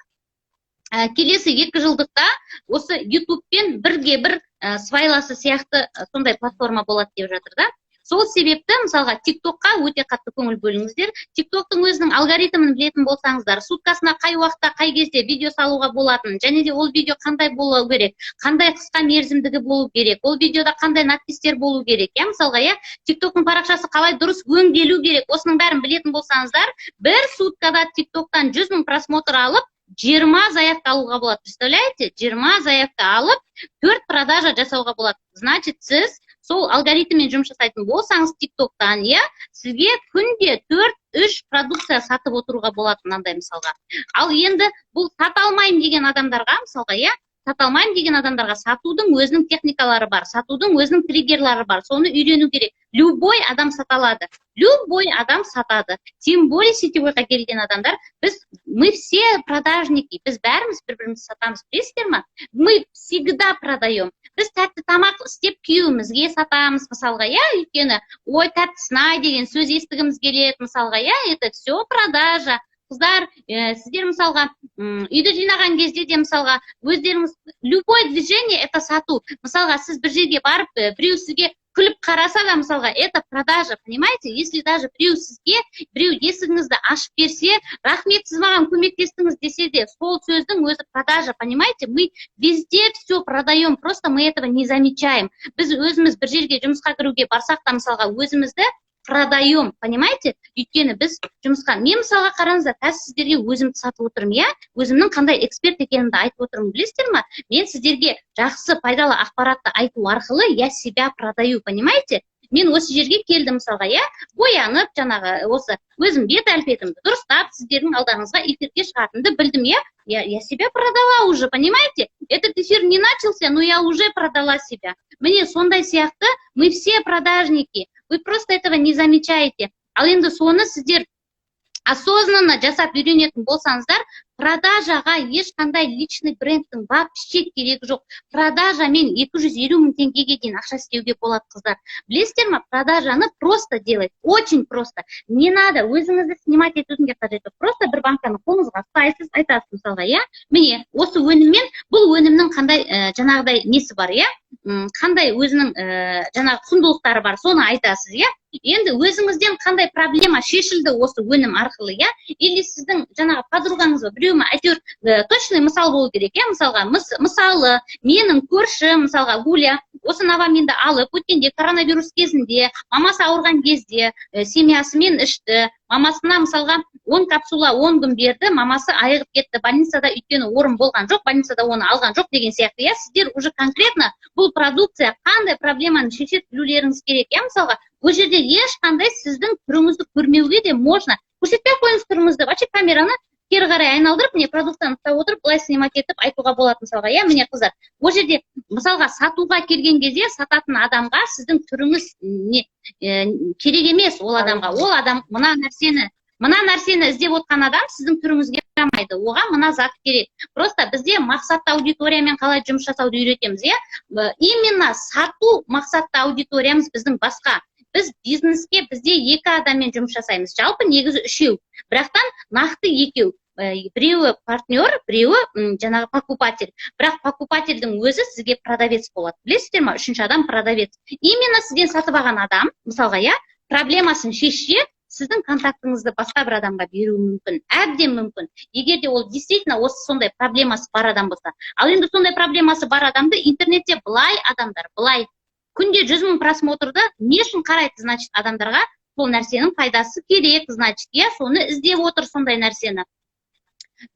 келесі 2 жылдықта осы Ютубпен бірге бір свайласы сияқты, сондай платформа болады деп жатыр да. Сол себепті, мысалға, ТикТокқа өте қатты көңіл бөліңіздер. ТикТоктың өзінің алгоритмін білетін болсаңыздар, суткасына қай уақытта, қай кезде видео салуға болатынын және де ол видео қандай болу керек, қандай қысқа мерзімдігі болу керек, ол видеода қандай надпистер болу керек, иә, мысалға, иә, ТикТоктың парақшасы қалай дұрыс өңделу керек, осының бәрін білетін болсаңыздар, бір суткада ТикТоктан 100 000 просмотр алып, 20 заявка алуға болады. Представляете, 20 заявка алып, төрт продажа жасауға болады. Значит, сіз сол алгоритммен жұмыс жасайтын болсаңыз ТикТоктан, иә, сізге күнде төрт, үш продукция сатып отыруға болады мынандай, мысалға. Ал енді бұл сата алмаймын деген адамдарға, мысалға, иә, сата алмаймын деген адамдарға сатудың өзінің техникалары бар, сатудың өзінің триггерлары бар, соны үйрену керек. Любой адам сата алады, любой адам сатады, тем более сетевойға келген адамдар. Біз, мы все продажники, біз бәріміз бір бірімізді сатамыз, білесіздер ма? Мы всегда продаем. Біз тәтті тамақ істеп, күйеуімізге сатамыз, мысалға, иә, өйткені «Ой, тәттісін ай» деген сөз естігіміз келеді, мысалға, иә. Это все продажа, қыздар. Сіздер, мысалға, үйді жинаған кезде де, мысалға, өздеріңіз, любое движение — это сату. Мысалға, сіз бір жерге барып, біреу сізге күліп қараса да, мысалға, это продажа, понимаете? Если даже біреу сізге, біреу есігіңізді ашып берсе, «Рахмет, сіз маған көмектестіңіз» десе де, сол сөздің өзі продажа, понимаете? Мы везде все продаем, просто мы этого не замечаем. Біз өзіміз бір жерге жұмысқа кіруге барсақ та, мысалға, өзімізді продаем, понимаете? Өйткені біз жұмысқа, мен, мысалға, қараңыздар, қазір сіздерге өзімді сатып отырмын, иә, өзімнің қандай эксперт екенімді айтып отырмын, білесіздер ма? Мен сіздерге жақсы, пайдалы ақпаратты айту арқылы я себя продаю, понимаете? Мен осы жерге келдім, мысалға, иә, боянып, жаңағы осы өзім бет әлпетімді дұрыстап, сіздердің алдарыңызға эфирге шығатынымды білдім, иә. Я себя продала уже, понимаете? Этот эфир не начался, но я уже продала себя. Міне, сондай сияқты мы все продажники, вы просто этого не замечаете. Ал енді соны сіздер осознанно жасап үйренетін болсаңыздар, продажаға ешқандай личный брендтің вообще керегі жоқ. Продажамен 250 мың теңгеге дейін ақша істеуге болады, қыздар, білесіздер ма? Продажаны просто делать очень просто, не надо өзіңізді снимать етудің де қажеті жоқ. Просто бір банканы қолыңызға ұстайсыз, айтасыз, мысалға, иә, міне, осы өніммен, бұл өнімнің қандай жаңағыдай несі бар, иә, қандай өзінің жаңағы құндылықтары бар, соны айтасыз, иә. Енді өзіңізден қандай проблема шешілді осы өнім арқылы, иә, или сіздің жаңағы подругаңыз ба, біреу ма, әйтеуір точный мысал болу керек, иә. Мысалға, мысалы, менің көршім, мысалға, Гуля осы Новаминді алып, өткенде коронавирус кезінде мамасы ауырған кезде семьясымен ішті. Мамасына, мысалға, 10 капсула 10 күн берді, мамасы айығып кетті больницада, өйткені орын болған жоқ больницада, оны алған жоқ деген сияқты, иә. Сіздер уже конкретно бұл продукция қандай проблеманы шешеді, білулеріңіз керек, иә. Мысалға, ол жерде ешқандай сіздің түріңізді көрмеуге де можно, көрсетпей ақ қойыңыз түріңізді вообще. Камераны кері қарай айналдырып, міне, продукцияны ұстап отырып, былай снимать етіп айтуға болады, мысалға, иә. Міне, қыздар, ол жерде, мысалға, сатуға келген кезде сататын адамға сіздің түріңіз не керек емес. Ол адамға, ол адам мына нәрсені іздеп отқан адам сіздің түріңізге қарамайды, оған мына зат керек. Просто бізде мақсатты аудиториямен қалай жұмыс жасауды үйретеміз, иә. Именно сату мақсатты аудиториямыз біздің басқа. Біз бизнеске, бізде екі адаммен жұмыс жасаймыз, жалпы негізі үшеу, бірақтан нақты екеу: біреуі партнер, біреуі жаңағы покупатель. Бірақ покупательдің өзі сізге продавец болады, білесіздер ма? Үшінші адам продавец, именно сізден сатып алған адам, мысалға, иә, проблемасын шешсе, сіздің контактыңызды басқа бір адамға беруі мүмкін, әбден мүмкін, егер де ол действительно осы сондай проблемасы бар адам болса. Ал енді сондай проблемасы бар адамды интернетте былай адамдар былай күнде 100 000 просмотрды не үшін қарайды? Значит, адамдарға сол нәрсенің пайдасы керек, значит, иә, соны іздеп отыр сондай нәрсені.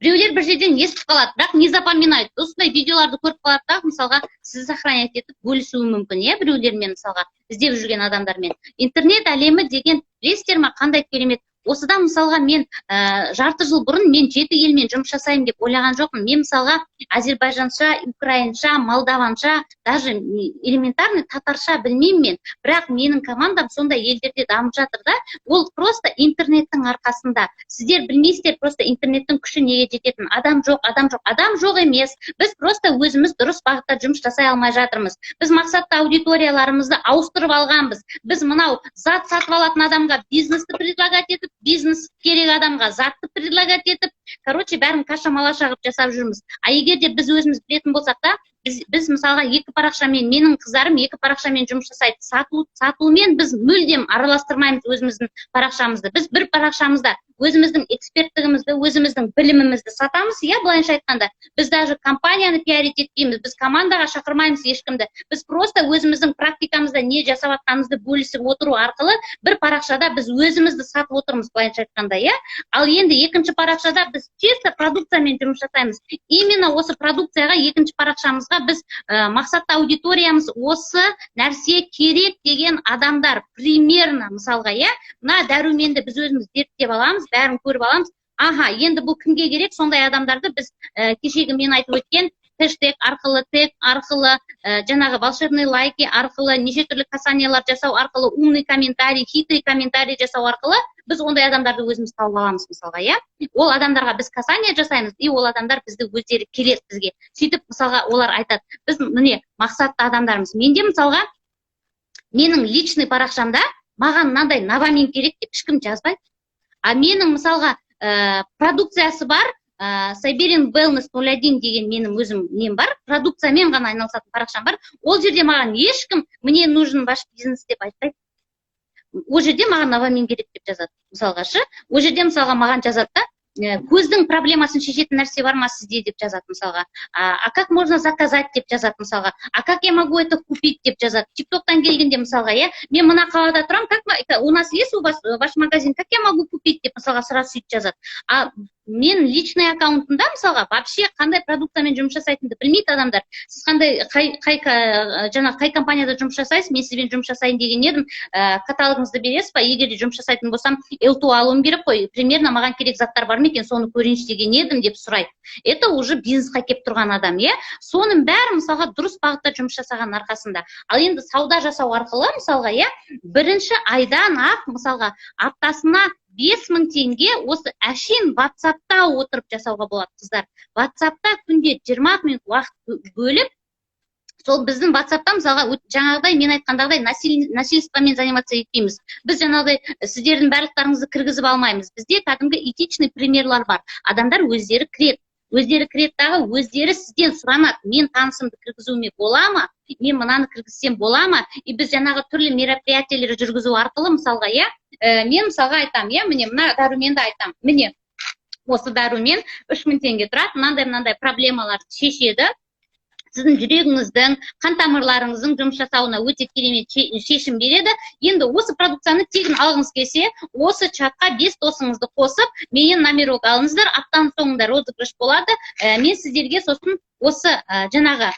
Біреулер бір жерден естіп қалады, бірақ не запоминает. Осындай видеоларды көріп қалады да, мысалға, сізді сохранять етіп, бөлісуі мүмкін, иә, біреулермен, мысалға, іздеп жүрген адамдармен. Интернет әлемі деген, білесіздер ма, қандай керемет! Осыдан, мысалға, мен жарты жыл бұрын мен жеті елмен жұмыс жасаймын деп ойлаған жоқпын. Мен, мысалға, әзербайжанша, украинша, молдаванша, даже элементарный татарша білмеймін мен, бірақ менің командам сондай елдерде дамып жатыр да. Ол просто интернеттің арқасында. Сіздер білмейсіздер просто интернеттің күші неге жететінін. Адам жоқ, адам жоқ, адам жоқ емес, біз просто өзіміз дұрыс бағытта жұмыс жасай алмай жатырмыз. Біз мақсатты аудиторияларымызды ауыстырып алғанбыз. Біз мынау зат сатып алатын адамға бизнесті предлагать етіп, бизнес керек адамға затты предлагать етіп, короче, бәрін каша малаша қылып жасап жүрміз. А егер де біз өзіміз білетін болсақ та, Біз мысалға екі парақшамен, менің қыздарым екі парақшамен жұмыс жасайды. Сатумен біз мүлдем араластырмаймыз өзіміздің парақшамызды. Біз бір парақшамызда өзіміздің эксперттігімізді, өзіміздің білімімізді сатамыз, иә. Былайынша айтқанда, біз даже компанияны пиарить етпейміз, біз командаға шақырмаймыз ешкімді. Біз просто өзіміздің практикамызда не жасап жатқанымызды бөлісіп отыру арқылы бір парақшада біз өзімізді сатып отырмыз, былайынша айтқанда, иә. Ал енді екінші парақшада біз чисто продукциямен жұмыс жасаймыз. Именно осы продукцияға, екінші парақшамызға біз мақсатты аудиториямыз осы нәрсе керек деген адамдар примерно, мысалға, иә. Мына дәруменді біз өзіміз зерттеп аламыз, бәрін көріп аламыз. Аха, енді бұл кімге керек, сондай адамдарды біз кешегі мен айтып өткен хэштег арқылы, тег арқылы, жаңағы волшебный лайки арқылы, неше түрлі касаниялар жасау арқылы, умный комментарий, хитрый комментарий жасау арқылы біз ондай адамдарды өзіміз тауып аламыз, мысалға, иә. Ол адамдарға біз касание жасаймыз, и ол адамдар бізді өздері келеді бізге. Сөйтіп, мысалға, олар айтады: «Біз, міне, мақсатты адамдармыз». Менде, мысалға, менің личный парақшамда «Маған мынандай Новамин керек» деп ешкім жазбайды. А менің, мысалға, продукциясы бар, Siberian Wellness 01 деген менің өзім нем бар, продукциямен ғана айналысатын парақшам бар. Ол жерде маған ешкім «Мне нужен ваш бизнес» деп айтпайды. Ол жерде «Маған Новамин керек» деп жазады, мысалға, шы. Ол жерде, мысалға, маған жазады да: «Көздің проблемасын шешетін нәрсе бар ма сізде?» деп жазады, мысалға. А как можно заказать?» деп жазады, мысалға. «А как я могу это купить?» деп жазады. Тик Токтан келгенде, мысалға, иә: «Мен мына қалада тұрамын, как у нас есть, у вас ваш магазин, как я могу купить?» деп, мысалға, сразу сөйтіп жазады. А мен личный аккаунтымда, мысалға, вообще қандай продукциямен жұмыс жасайтынымды білмейді адамдар. «Сіз қандай, қай жаңағы қай компанияда жұмыс жасайсыз? Мен сізбен жұмыс жасайын деген едім, каталогыңызды бересіз ба? Егер де жұмыс жасайтын болсам, L2 алуым керек қой, примерно маған керек заттар бар ма екен, соны көрейінші деген едім», – деп сұрайды. Это уже бизнесқа келіп тұрған адам, иә. Соның бәрі, мысалға, дұрыс бағытта жұмыс жасағанның арқасында. Ал енді сауда жасау арқылы, мысалға, иә, бірінші айдан ақ, мысалға, аптасына 5000 теңге осы әшейін Ватсапта отырып жасауға болады, қыздар. Ватсапта күнде 20 минут уақыт бөліп, сол біздің Ватсапта, мысалға, жаңағыдай мен айтқандағыдай насильствомен заниматься етпейміз біз, жаңағыдай сіздердің барлықтарыңызды кіргізіп алмаймыз. Бізде кәдімгі этичный примерлар бар. Адамдар өздері кіреді, өздері кіреді дағы, өздері сізден сұранады: «Мен танысымды кіргізуіме бола ма? Мен мынаны кіргізсем бола ма?» И біз жаңағы түрлі мероприятиелер жүргізу арқылы, мысалға, иә, мен, мысалға, айтамын, иә: «Міне, мына дәруменді айтамын, міне, осы дәрумен 3000 теңге тұрады, мынандай мынандай проблемаларды шешеді, сіздің жүрегіңіздің, қан тамырларыңыздың жұмыс жасауына өте керемет шешім береді. Енді осы продукцияны тегін алғыңыз келсе, осы чатқа бес досыңызды қосып, менен номерок алыңыздар. Аптаның соңында розыгрыш болады. Мен сіздерге сосын осы жаңағы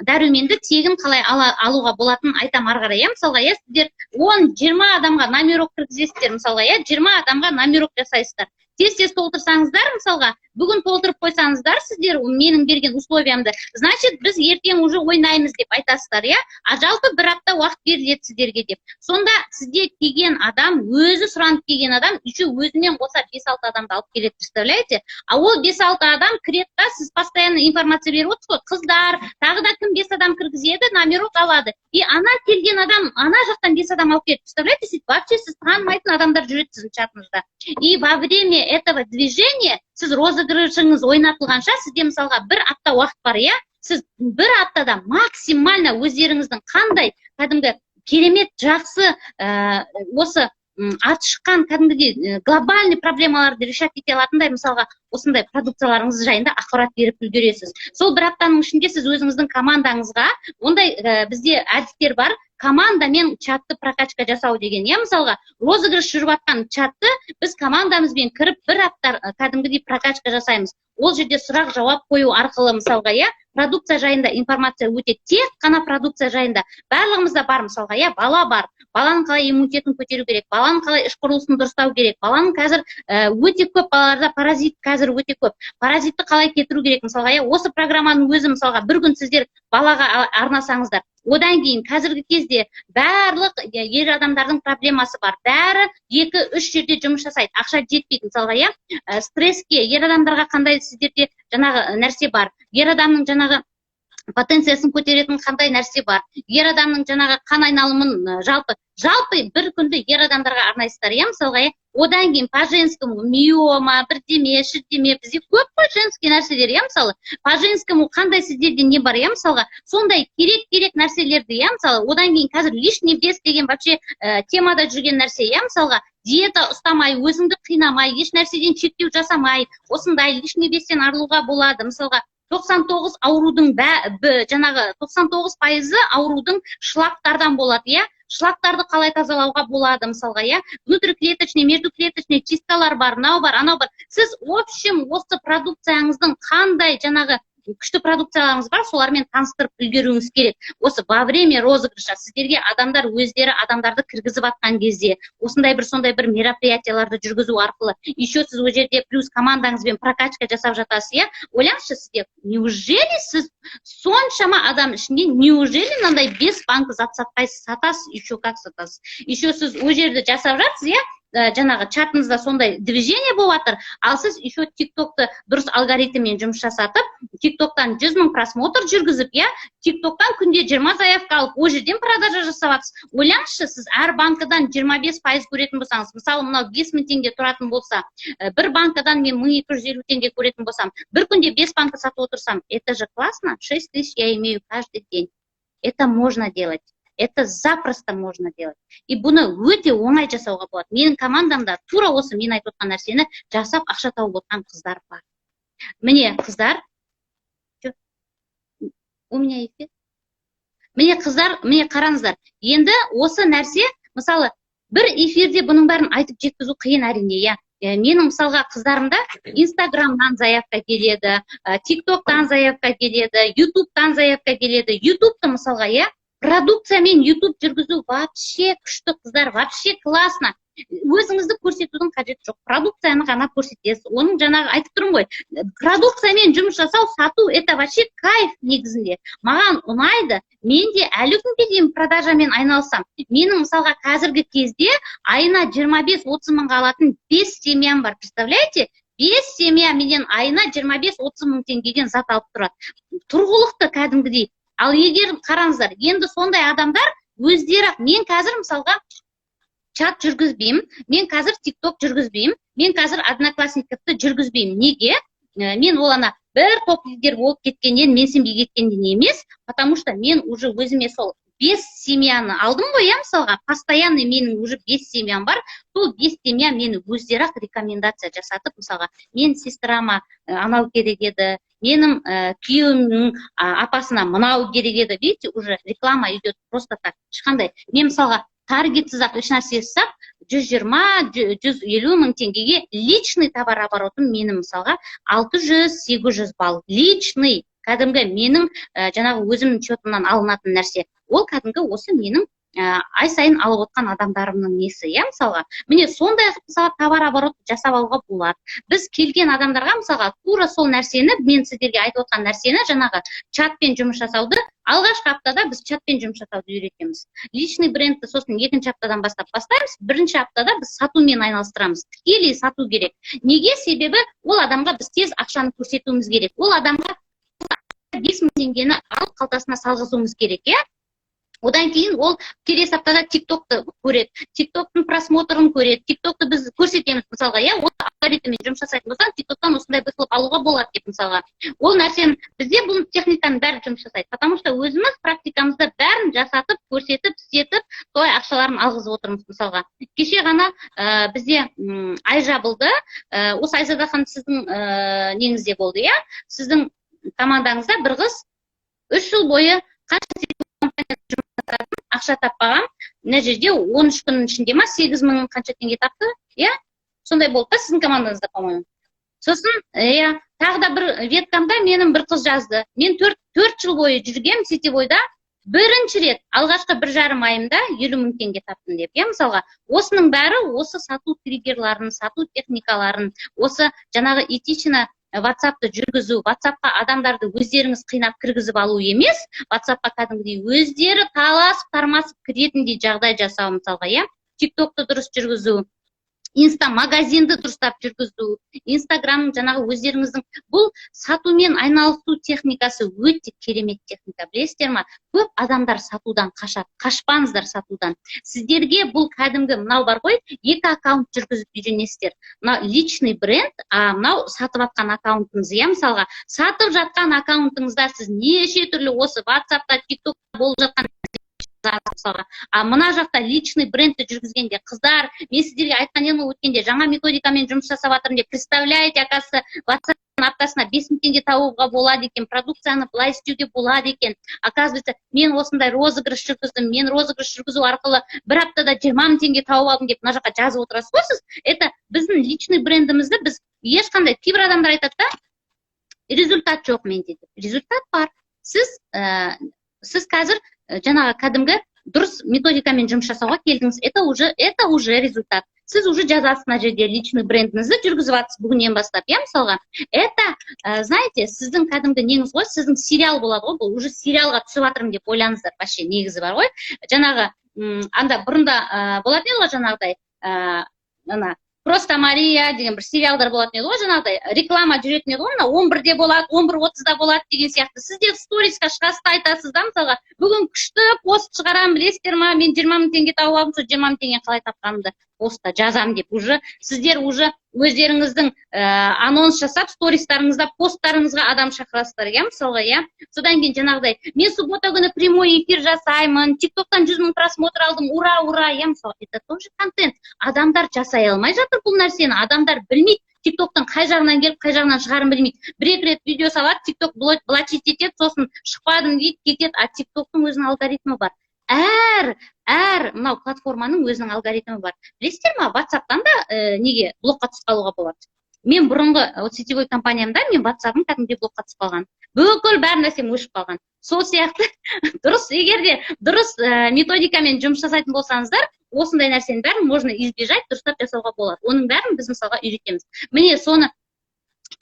дәруменді тегін қалай алуға болатынын айтамын ары қарай», иә. Мысалға, иә, сіздер 10-20 адамға номерок кіргізесіздер, мысалға, иә, 20 адамға номерок жасайсыздар. Тез тез толтырсаңыздар, мысалға, бүгін толтырып қойсаңыздар сіздер менің берген условиямды, значит, біз ертең уже ойнаймыз деп айтасыздар, иә. А жалпы бір апта уақыт беріледі сіздерге деп. Сонда сізде келген адам, өзі сұранып келген адам, еще өзімен қоса бес алты адамды алып келеді, представляете? А ол бес алты адам кіреді да, сіз постоянно информация беріп отырсыз ғой: «Қыздар, тағы да кім бес адам кіргізеді, номерок алады». И ана келген адам ана жақтан бес адам алып келеді, представляете? Сөйтіп вообще сіз танымайтын адамдар жүреді сіздің чатыңызда. И во время этого движения, сіз розыгрышыңыз ойнатылғанша, сізде, мысалға, бір апта уақыт бар, иә. Сіз бір аптада максимально өздеріңіздің қандай кәдімгі керемет жақсы осы аты шыққан кәдімгідей глобальный проблемаларды решать ете алатындай, мысалға, осындай продукцияларыңыз жайында ақпарат беріп үлгересіз. Сол бір аптаның ішінде сіз өзіңіздің командаңызға ондай бізде әдістер бар, командамен чатты прокачка жасау деген, иә. Мысалға, розыгрыш жүріп жатқан чатты біз командамызбен кіріп, бір апта кәдімгідей прокачка жасаймыз. Ол жерде сұрақ жауап қою арқылы, мысалға, иә, продукция жайында информация өте, тек қана продукция жайында. Барлығымызда бар, мысалға, иә, бала бар. Баланың қалай иммунитетін көтеру керек, баланың қалай іш құрылысын дұрыстау керек, баланың қазір өте көп балаларда паразит, қазір өте көп, паразитті қалай кетіру керек, мысалға, иә. Осы программаның өзі, мысалға, бір күн сіздер балаға арнасаңыздар. Одан кейін қазіргі кезде барлық ер адамдардың проблемасы бар, бәрі екі үш жерде жұмыс жасайды, ақша жетпейді, мысалға, иә. Стресске ер адамдарға қандай сіздерде жаңағы нәрсе бар, ер адамның жаңағы Потенциясын көтеретін қандай нәрсе бар, ер адамның жаңағы қан айналымын, жалпы бір күнді ер адамдарға арнайсыздар, иә, мысалға, иә. Одан кейін по женскому миома, бірдеме шірдеме, бізде көп қой женский нәрселер, иә. Мысалы, по женскому қандай сіздерде не бар, иә, мысалға, сондай керек керек нәрселерді, иә. Мысалы, одан кейін қазір лишний вес деген вообще темада жүрген нәрсе, иә. Мысалға, диета ұстамай, өзіңді қинамай, еш нәрседен шектеу жасамай, осындай лишний вестен арылуға болады. Мысалға, 99 аурудың, жаңағы 99%-ы аурудың шлактардан болады, иә. Шлактарды қалай тазалауға болады, мысалға, иә, внутриклеточный, междуклеточный чисткалар бар, мынау бар, анау бар. Сіз, в общем, осы продукцияңыздың қандай жаңағы күшті продукцияларыңыз бар, солармен таныстырып үлгеруіңіз керек. Осы во время розыгрыша сіздерге адамдар өздері адамдарды кіргізіп жатқан кезде, осындай бір, сондай бір мероприятияларды жүргізу арқылы, еще сіз ол жерде плюс командаңызбен прокачка жасап жатасыз, иә. Ойлаңызшы, сізде неужели, сіз соншама адам ішінде неужели мынандай бес банк зат сатпайсыз? Сатасыз, еще как сатасыз. Еще сіз ол жерде жасап жатсыз, иә, жаңағы чатыңызда сондай движение болып жатыр. Ал сіз еще Тик Токты дұрыс алгоритммен жұмыс жасатып, Тик Токтан 100 000 просмотр жүргізіп, иә, Тик Токтан күнде 20 заявка алып, ол жерден продажа жасап жатсыз. Ойлаңызшы, сіз әр банкадан 25% көретін болсаңыз, мысалы, мынау 5000 теңге тұратын болса, бір банкадан мен 1250 теңге көретін болсам, бір күнде бес банка сатып отырсам, это же классно, 6000 я имею каждый день. Это можно делать, это запросто можно делать. И бұны өте оңай жасауға болады. Менің командамда тура осы мен айтып отқан нәрсені жасап, ақша тауып отқан қыздар бар. Міне, қыздар, у меня эфир. Міне, қыздар, міне, қараңыздар. Енді осы нәрсе, мысалы, бір эфирде бұның бәрін айтып жеткізу қиын, әрине, иә. Менің, мысалға, қыздарымда Инстаграмнан заявка келеді, Тик Токтан заявка келеді, Ютубтан заявка келеді. Ютубты, мысалға, иә, продукциямен Ютуб жүргізу вообще күшті, қыздар, вообще классно. Өзіңізді көрсетудің қажеті жоқ, продукцияны ғана көрсетесіз. Оның жаңағы айтып тұрмын ғой, продукциямен жұмыс жасау, сату — это вообще кайф. Негізінде маған ұнайды. Мен де әлі күнге дейін продажамен айналысамын. Менің, мысалға, қазіргі кезде айына 25-30 мыңға алатын бес семьям бар. Представляете, бес семья менен айына 25-30 мың теңгеден зат алып тұрады тұрғылықты кәдімгідей. Ал егер, қараңыздар, енді сондай адамдар өздері, мен қазір, мысалға, чат жүргізбеймін, мен қазір Тик Ток жүргізбеймін, мен қазір Одноклассниковты жүргізбеймін. Неге? Мен ол ана бір топ лидер болып кеткеннен, менсінбей кеткеннен емес, потому что мен уже өзіме сол бес семьяны алдым ғой, иә. Мысалға, постоянный менің уже бес семьям бар. Сол бес семья мені өздері ақ рекомендация жасатып, мысалға, мен сестрама анау керек еді, менің күйеуімнің апасына мынау керек еді. Видите, уже реклама идет просто так. Ешқандай мен, мысалға, таргетсіз ақ, ешнәрсесіз ақ 120, 150 мың теңгеге личный товарооборотым менің, мысалға, 600, 800 балл личный, кәдімгі менің жаңағы өзімнің счетымнан алынатын нәрсе. Ол кәдімгі осы менің ай сайын алып отқан адамдарымның несі, иә. Мысалға, міне, сондай, мысалға, товарооборот жасап алуға болады. Біз келген адамдарға, мысалға, тура сол нәрсені, мен сіздерге айтып отқан нәрсені, жаңағы чатпен жұмыс жасауды, алғашқы аптада біз чатпен жұмыс жасауды үйретеміз. Личный брендті сосын екінші аптадан бастап бастаймыз. Бірінші аптада біз сатумен айналыстырамыз. Тікелей сату керек. Неге? Себебі ол адамға біз тез ақшаны көрсетуіміз керек. Ол адамға 5000 теңгені алып, қалтасына салғызуымыз керек, иә. Одан кейін ол келесі аптада Тик Токты көреді, Тик Токтың просмотрын көреді. Тик Токты біз көрсетеміз, мысалға, иә, осы алгоритммен жұмыс жасайтын болсаң, Тик Токтан осындай выхлоп алуға болады деп. Мысалға, ол нәрсені бізде бұл техниканың бәрі жұмыс жасайды, потому что өзіміз практикамызда бәрін жасатып, көрсетіп, істетіп, солай ақшаларын алғызып отырмыз. Мысалға, кеше ғана бізде ай жабылды. Осы Айзада ханым, сіздің неңізде болды, иә, сіздің командаңызда бір қыз 3 жыл бойы қанша ақша таппаған. Мына жерде 13 күннің ішінде ма, 8000 қанша теңге тапты, иә, сондай болды да, сіздің командаңызда, по моему. Сосын, иә, тағы да бір веткамда менің бір қыз жазды: «Мен 4 жыл бойы жүргенмін сетевойда, бірінші рет алғашқы 1,5 айымда 50 000 теңге таптым», — деп, иә. Мысалға, осының бәрі осы сату триггерларын, сату техникаларын, осы жаңағы этично Ватсапты жүргізу, Ватсапқа адамдарды өздеріңіз қинап кіргізіп алу емес, Ватсапқа кәдімгідей өздері таласып тармасып кіретіндей жағдай жасау, мысалға, иә, Тик Токты дұрыс жүргізу. Инста магазинді дұрыстап жүргізу, Инстаграм, жаңағы өздеріңіздің бұл сатумен айналысу техникасы өте керемет техника, білесіздер ма? Көп адамдар сатудан қашады. Қашпаңыздар сатудан. Сіздерге бұл кәдімгі мынау бар ғой, екі аккаунт жүргізіп үйренесіздер: мынау личный бренд, а мынау сатып жатқан аккаунтыңыз, иә. Мысалға, сатып жатқан аккаунтыңызда сіз неше түрлі осы Ватсапта, Тиктокта болып жатқан, мысалға, а мына жақта личный брендті жүргізгенде, қыздар, мен сіздерге айтқан едім ғой өткенде, жаңа методикамен жұмыс жасап жатырмын деп. Представляете, оказывается, WhatsApp аптасына 5000 теңге табуға болады екен, продукцияны былай істеуге болады екен. Оказывается, мен осындай розыгрыш жүргіздім, мен розыгрыш жүргізу арқылы бір аптада 20 000 теңге тауып алдым деп мына жаққа жазып отырасыз ғой сіз. Это біздің личный брендімізді біз ешқандай, кейбір адамдар айтады да, результат жоқ менде деп. Результат бар. Сіз қазір жаңағы кәдімгі дұрыс методикамен жұмыс жасауға келдіңіз, это уже результат. Сіз уже жазасыз мына жерде, личный брендіңізді жүргізіп жатырсыз бүгіннен бастап, иә. Мысалға, это, знаете, сіздің кәдімгі неңіз ғой, сіздің сериал болады ғой бұл. Уже сериалға түсіп жатырмын деп ойлаңыздар. Вообще, негізі бар ғой, жаңағы анда бұрында болатын еді ғой, жаңағыдай ана «Просто Мария» деген бір сериалдар болатын еді ғой, жаңағыдай реклама жүретін еді ғой, мына 11-де болады, 11:30-да болады деген сияқты. Сіз де сторисқа шығасыз да, айтасыз да, мысалға, бүгін күшті пост шығарамын, білесіздер ма, мен 20 000 теңге тауып алдым, сол 20 000 теңгені қалай тапқанымды постта жазамын деп. Уже сіздер уже өздеріңіздің анонс жасап, стористарыңызда, посттарыңызға адам шақырасыздар, иә. Мысалға, иә, содан кейін жаңағыдай мен суббота күні прямой эфир жасаймын, Тик Токтан 100 000 просмотр алдым, ура, ура, иә. Мысалы, это тоже контент. Адамдар жасай алмай жатыр бұл нәрсені, адамдар білмейді, Тик Токтың қай жағынан келіп, қай жағынан шығарын білмейді. Бір екі рет видео салады, Тик Ток блочить етеді, сосын шықпадым дейді, кетеді. А Тик Токтың өзінің алгоритмі бар. Әр мынау платформаның өзінің алгоритмі бар, білесіздер ма? Ватсаптан да неге, блокқа түсіп қалуға болады. Мен бұрынғы вот сетевой компаниямда мен Ватсабым кәдімгідей блокқа түсіп қалған, бүкіл бәр нәрсем өшіп қалған. Сол сияқты дұрыс, егер де дұрыс методикамен жұмыс жасайтын болсаңыздар, осындай нәрсенің бәрін можно избежать, дұрыстап жасауға болады. Оның бәрін біз, мысалға, үйретеміз. Міне, соны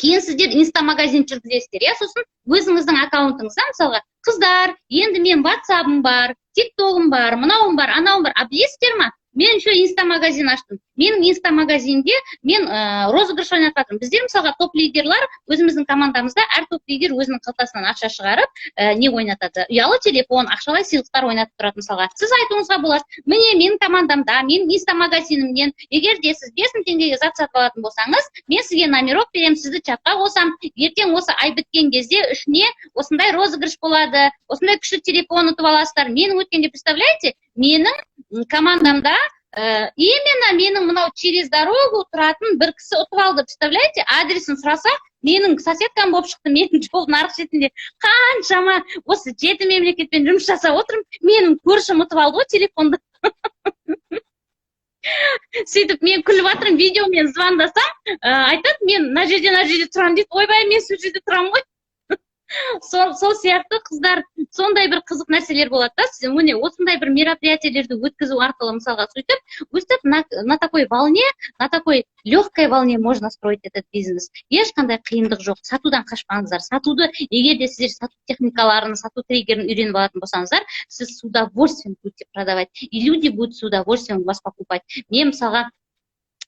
кейін сіздер инстамагазин жүргізесіздер, иә. Сосын өзіңіздің аккаунтыңызда, мысалға, қыздар, енді мен Ватсабым бар, Тик Тогым бар, мынауым бар, анауым бар, а білесіздер ма, мен еще инстамагазин аштым. Менің инстамагазинде мен розыгрыш ойнатып жатырмын. Біздер, мысалға, топ лидерлар өзіміздің командамызда әр топ лидер өзінің қалтасынан ақша шығарып, не ойнатады: ұялы телефон, ақшалай сыйлықтар ойнатып тұрады. Мысалға, сіз айтуыңызға болады: міне, менің командамда, менің инстамагазинімнен егер де сіз 5000 теңгеге зат сатып алатын болсаңыз, мен сізге номерок беремін, сізді чатқа қосамын. Ертең осы ай біткен кезде үшіне осындай розыгрыш болады, осындай күшті телефон ұтып аласыздар. Менің өткенде, представляете, менің командамда именно менің мынау через дорогу тұратын бір кісі ұтып алды. Представляете, адресін сұраса, менің соседкам болып шықты, менің жолдың арғы шетінде. Қаншама осы жеті мемлекетпен жұмыс жасап отырмын, менің көршім ұтып алды ғой телефонды. Сөйтіп мен күліп жатырмын, видеомен звондасам, айтады: мен мына жерде, мына жерде тұрамын дейді. Ойбай, мен сол жерде тұрамын ғой. Сол сияқты, қыздар, сондай бір қызық нәрселер болады да. Міне, осындай бір мероприятиелерді өткізу арқылы, мысалға, сөйтіп өстіп на такой волне, на такой легкой волне можно строить этот бизнес. Ешқандай қиындық жоқ. Сатудан қашпаңыздар. Сатуды, егер де сіздер сату техникаларын, сату триггерін үйреніп алатын болсаңыздар, сіз с удовольствием будете продавать, и люди будут с удовольствием у вас покупать. Мен, мысалға,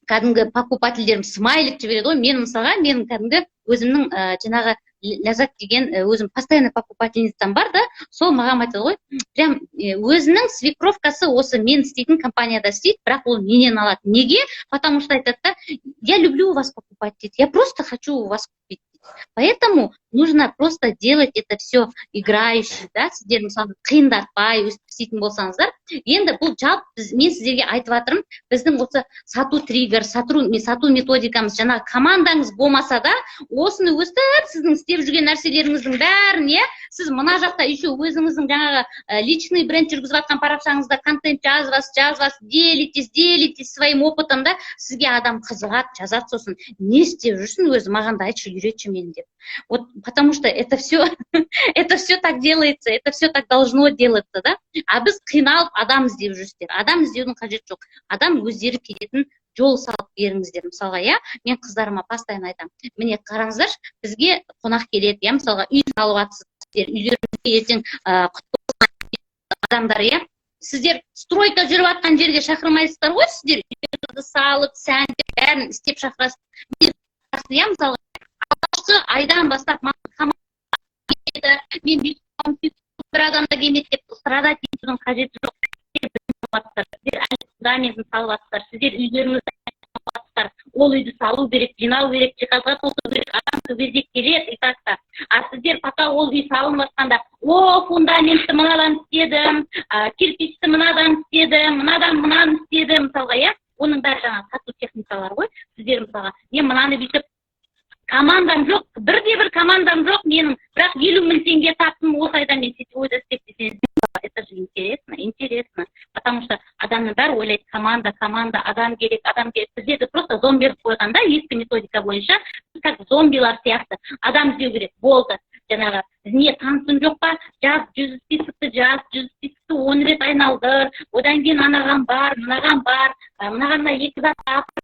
кәдімгі покупательдерім смайлик жібереді ғой. Мен, мысалға, менің кәдімгі өзімнің жаңағы Ләззат деген өзім постоянный покупательницам бар да, сол маған айтады ғой, прям өзінің свекровкасы осы мен істейтін компанияда істейді, бірақ ол менен алады. Неге? Потому что айтады да: я люблю у вас покупать, дейді, я просто хочу у вас купить. Поэтому нужно просто делать это все играюще, да. Сіздер, мысалы, қиындатпай өстіп істейтін болсаңыздар. Енді бұл жалпы біз, мен сіздерге айтып жатырмын, біздің осы сату триггер, сату методикамыз, жаңағы командаңыз болмаса да, осыны өстіп сіздің істеп жүрген нәрселеріңіздің бәрін, иә, сіз мына жақта еще өзіңіздің жаңағы личный бренд жүргізіп жатқан парақшаңызда контент жазып жазып, делитесь своим опытом да, сізге адам қызығады, жазады сосын: не істеп жүрсің өзі, маған да айтшы, үйретші мені деп. Вот потому что это все так делается, это все так должно делаться да. А біз қиналып адам іздеп жүрсіздер. Адам іздеудің қажеті жоқ, адам өздері келетін жол салып беріңіздер. Мысалға, иә, мен қыздарыма постоянно айтамын: міне, қараңыздаршы, бізге қонақ келеді, иә. Мысалға, үй салып жатсыздар, үйлеріңізге ертең адамдар, иә, сіздер стройка жүріп жатқан жерге шақырмайсыздар ғой сіздер. баннерді салып, сәндеп, бәрін істеп шақырасыз, иә. Мысалға, алғашқы айдан бастап маған мен бір адам да келмеді деп страдать етудің қажеті жоқ. Сіздер әлі фундаментін салып жатсыздар, сіздер үйлеріңізді, ол үйді салу керек, жинау керек, жиһазға толтыру керек. Адам сол кезде келеді и так та. А сіздер пока ол үй салынып жатқанда: «О, фундаментті мынадан істедім, кирпичті мынадан істедім, мынадан мынаны істедім», мысалға, иә. Оның бәрі жаңағы сату техникалары ғой. Сіздер, мысалға, мен мынаны бүйтіп, командам жоқ, бірде бір командам жоқ менің, бірақ 50 000 теңге таптым осы айда мен сетевойда істеп десеңіз, это же интересно, интересно, потому что адамның бәрі ойлайды: команда, команда, адам керек, адам керек. Біздерді просто зомби қылып қойған да ескі методика бойынша, как зомбилар сияқты адам іздеу керек болды. Жаңағы не, танысың жоқ па, жаз, 100 списокті жаз, 100 списокті 10 рет айналдыр, одан кейін анаған бар, мынаған бар, мынаған да екі зат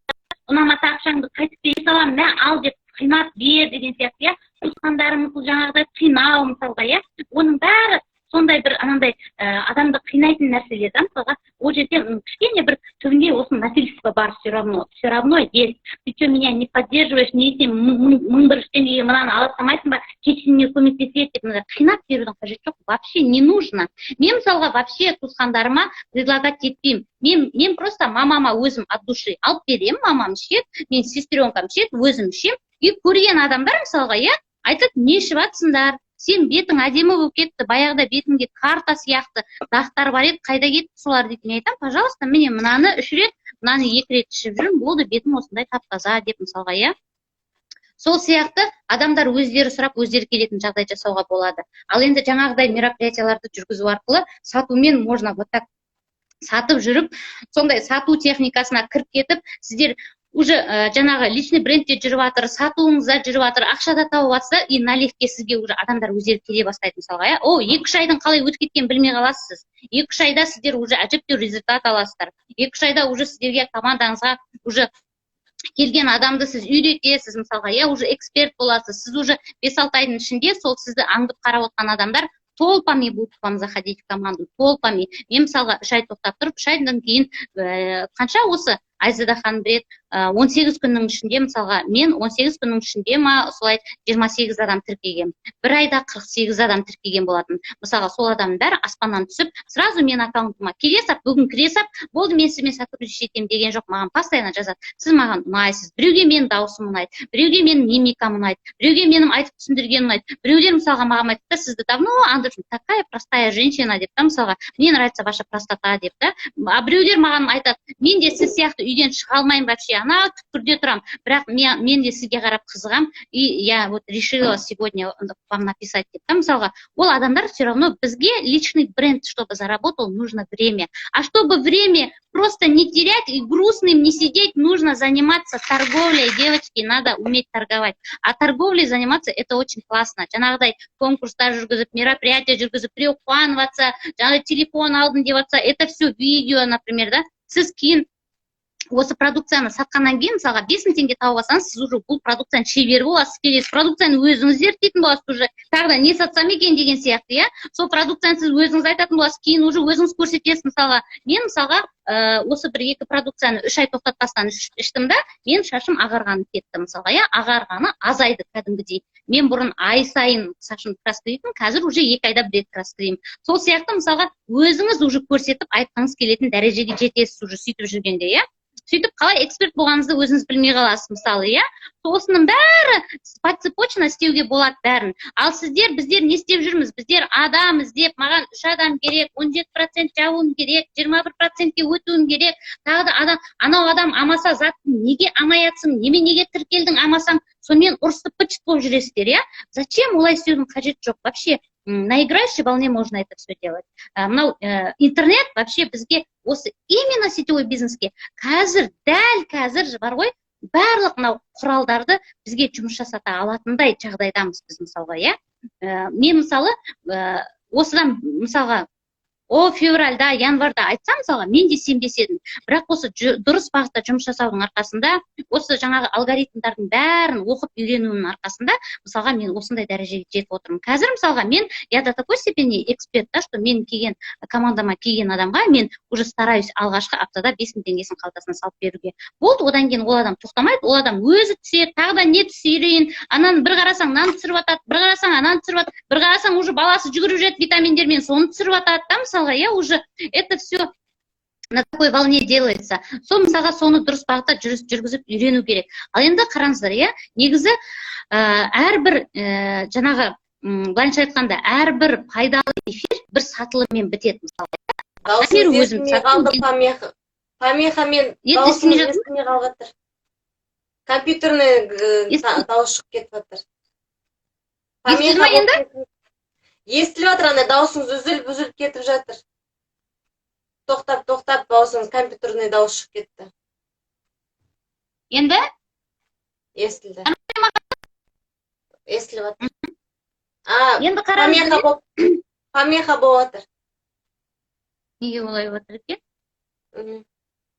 ұнамаса, ақшаңды қайтып бере саламын, мә, ал деп қинап бер деген сияқты, иә. Туысқандарымызды жаңағыдай қинау, мысалға, иә. Оның бәрі сондай бір анандай адамды қинайтын нәрселер да. Мысалға, ол жерде кішкене бір түбінде осы насильство бар, все равно, все равно есть. «Ты че, меня не поддерживаешь? Не, сен 1100 теңгеге мынаны ала салмайсың ба, кешіріңе көмектеседі», — деп мындай қинап берудің қажеті жоқ, вообще не нужно. Мен, мысалға, вообще туысқандарыма предлагать етпеймін. Мен просто мамама өзім от души алып беремін, мамам ішеді, менің сестренкам ішеді, өзім ішемін. И көрген адамдар, мысалға, иә, айтады: «Не ішіп жатсыңдар? Сен бетің әдемі болып кетті, баяғыда бетіңде карта сияқты дақтар бар еді, қайда кетті солар?» — дейді. Мен айтамын: «Пожалуйста, міне, мынаны үш рет, мынаны екі рет ішіп жүрмін, болды, бетім осындай тап таза», — деп, мысалға, иә. Сол сияқты адамдар өздері сұрап, өздері келетін жағдай жасауға болады. Ал енді жаңағыдай мероприятияларды жүргізу арқылы сатумен можно вот так сатып жүріп, сондай сату техникасына кіріп кетіп, сіздер уже жаңағы личный брендте жүріп жатыр, сатуыңыз да жүріп жатыр, ақша да тауып жатсыздар, и налегке сізге уже адамдар өздері келе бастайды, мысалға, иә. О, 2-3 айдың қалай өтіп кеткенін білмей қаласыз. Сіз 2-3 айда сіздер уже әжептәуір результат аласыздар. 2-3 айда уже сіздерге, командаңызға уже келген адамды сіз үйретесіз, мысалға, иә, уже эксперт боласыз. Сіз уже 5-6 айдың ішінде сол сізді аңдып қарап отқан адамдар толпами будут к вам заходить в команду, толпами. Мен, мысалға, 3 ай тоқтап тұрып, 3 айдан кейін қанша, осы Айзада ханым біледі, 18 күннің ішінде, мысалға, мен 18 күннің ішінде ма, солай 28 адам тіркегенмін. Бір айда 48 адам тіркеген болатын. Мысалға, сол адамның бәрі аспаннан түсіп, сразу менің аккаунтыма келе сап, бүгін кіре сап, «Болды, мен сізбен сотрудничать етемін» деген жоқ. Маған постоянно жазады: «Сіз маған ұнайсыз». Біреуге менің дауысым ұнайды, біреуге менің мимикам ұнайды, біреуге менің айтып түсіндіргенім ұнайды. Біреулер, мысалға, маған айтады да: «Сізді давно аңдып жүрмін, такая простая женщина», — деп та, мысалға, «Мне нравится ваша простота», — деп та. А біреулер маған айтады: «Мен де сіз сияқты үйден шыға алмаймын вообще, ана түкпірде тұрамын, бірақ мен де сізге қарап қызығамын, и я вот решила сегодня вам написать», — деп та. Мысалға, ол адамдар все равно бізге личный бренд, чтобы заработал, нужно время. А чтобы время просто не терять и грустным не сидеть, нужно заниматься торговлей, девочки, надо уметь торговать. А торговлей заниматься — это очень классно. Жаңағыдай конкурстар жүргізіп, мероприятие жүргізіп, біреу қуанып жатса, жаңағыдай телефон алдым деп жатса, это все видео, например, да. Сіз кейін осы продукцияны сатқаннан кейін, мысалға, 5000 теңге тауып алсаңыз, сіз уже бұл продукцияның шебері боласыз. Келесі продукцияны өзіңіз зерттейтін боласыз уже, тағы да не сатсам екен деген сияқты, иә. Сол продукцияны сіз өзіңіз айтатын боласыз, кейін уже өзіңіз көрсетесіз. Мысалға, мен, мысалға, осы бір екі продукцияны 3 ай тоқтатпастан іштім да, менің шашым ағарғаны кетті, мысалға, иә, ағарғаны азайды кәдімгідей. Мен бұрын ай сайын шашымды краскілейтінмін, қазір уже 2 айда бір рет краскілеймін. Сол сияқты, мысалға, өзіңіз уже көрсетіп, айтқыңыз келетін дәрежеге жетесіз уже сөйтіп жүргенде, иә. Сөйтіп қалай эксперт болғаныңызды өзіңіз білмей қаласыз, мысалы, иә. Осының бәрі поцепочно істеуге болады бәрін. Ал сіздер, біздер не істеп жүрміз? Біздер адам іздеп, маған үш адам керек, 17% жабуым керек, 21%-ке өтуім керек, тағы да адам, анау адам амаса, затты неге амай жатсың, неменеге тіркелдің амасаң, сонымен ұрысып, быт болып жүресіздер, иә. Зачем? Олай істеудің қажеті жоқ вообще. На играющей волне можно это все делать. Мынау интернет вообще бізге осы именно сетевой бизнеске қазір, дәл қазір бар ғой, барлық мынау құралдарды бізге жұмыс жасата алатындай жағдайдамыз біз, мысалға, иә. Мен, мысалы, осыдан, мысалға О, февральда, январьда айтсам, мысалға, мен де сенбес едім. Бірақ осы дұрыс бағытта жұмыс жасаудың арқасында, осы жаңағы алгоритмдардың бәрін оқып үйренуімнің арқасында, мысалға, мен осындай дәрежеге жетіп отырмын. Қазір, мысалға, мен, я до такой степени эксперт да, что мен келген командама, келген адамға мен уже стараюсь алғашқы аптада 5000 теңгесін қалтасына салып беруге. Болды, одан кейін ол адам тоқтамайды, ол адам өзі түседі. Тағы да не түсірейін? Ананы бір қарасаң, мынаны түсіріп жатады, бір қарасаң, ананы түсіріп жатады, бір қарасаң, уже баласы жүгіріп жүреді витаминдермен, соны түсіріп жатады да, мысалға, иә. Уже это все на такой волне делается. Сол, мысалға, соны дұрыс бағытта жүргізіп үйрену керек. Ал енді қараңыздар, иә, негізі әрбір жаңағы, былайынша айтқанда, әрбір пайдалы эфир бір сатылыммен бітеді, мысалы. Дауысыңыз Өзім естілмей қалды, помеха, помехамен. Енді дауысыңыз естілмей жатыр. Естілмей қалып жатыр, компьютерный дауыс шығып кетіп жатыр. Естілді ма енді? Естіліп жатыр, андай дауысыңыз үзіліп үзіліп кетіп жатыр, тоқтап тоқтап дауысыңыз, компьютерный дауыс шығып кетті. Енді? Естілді, естіліп жатыр, а Енді қараңыз. Помеха болып жатыр. Неге олай болып жатыр екен?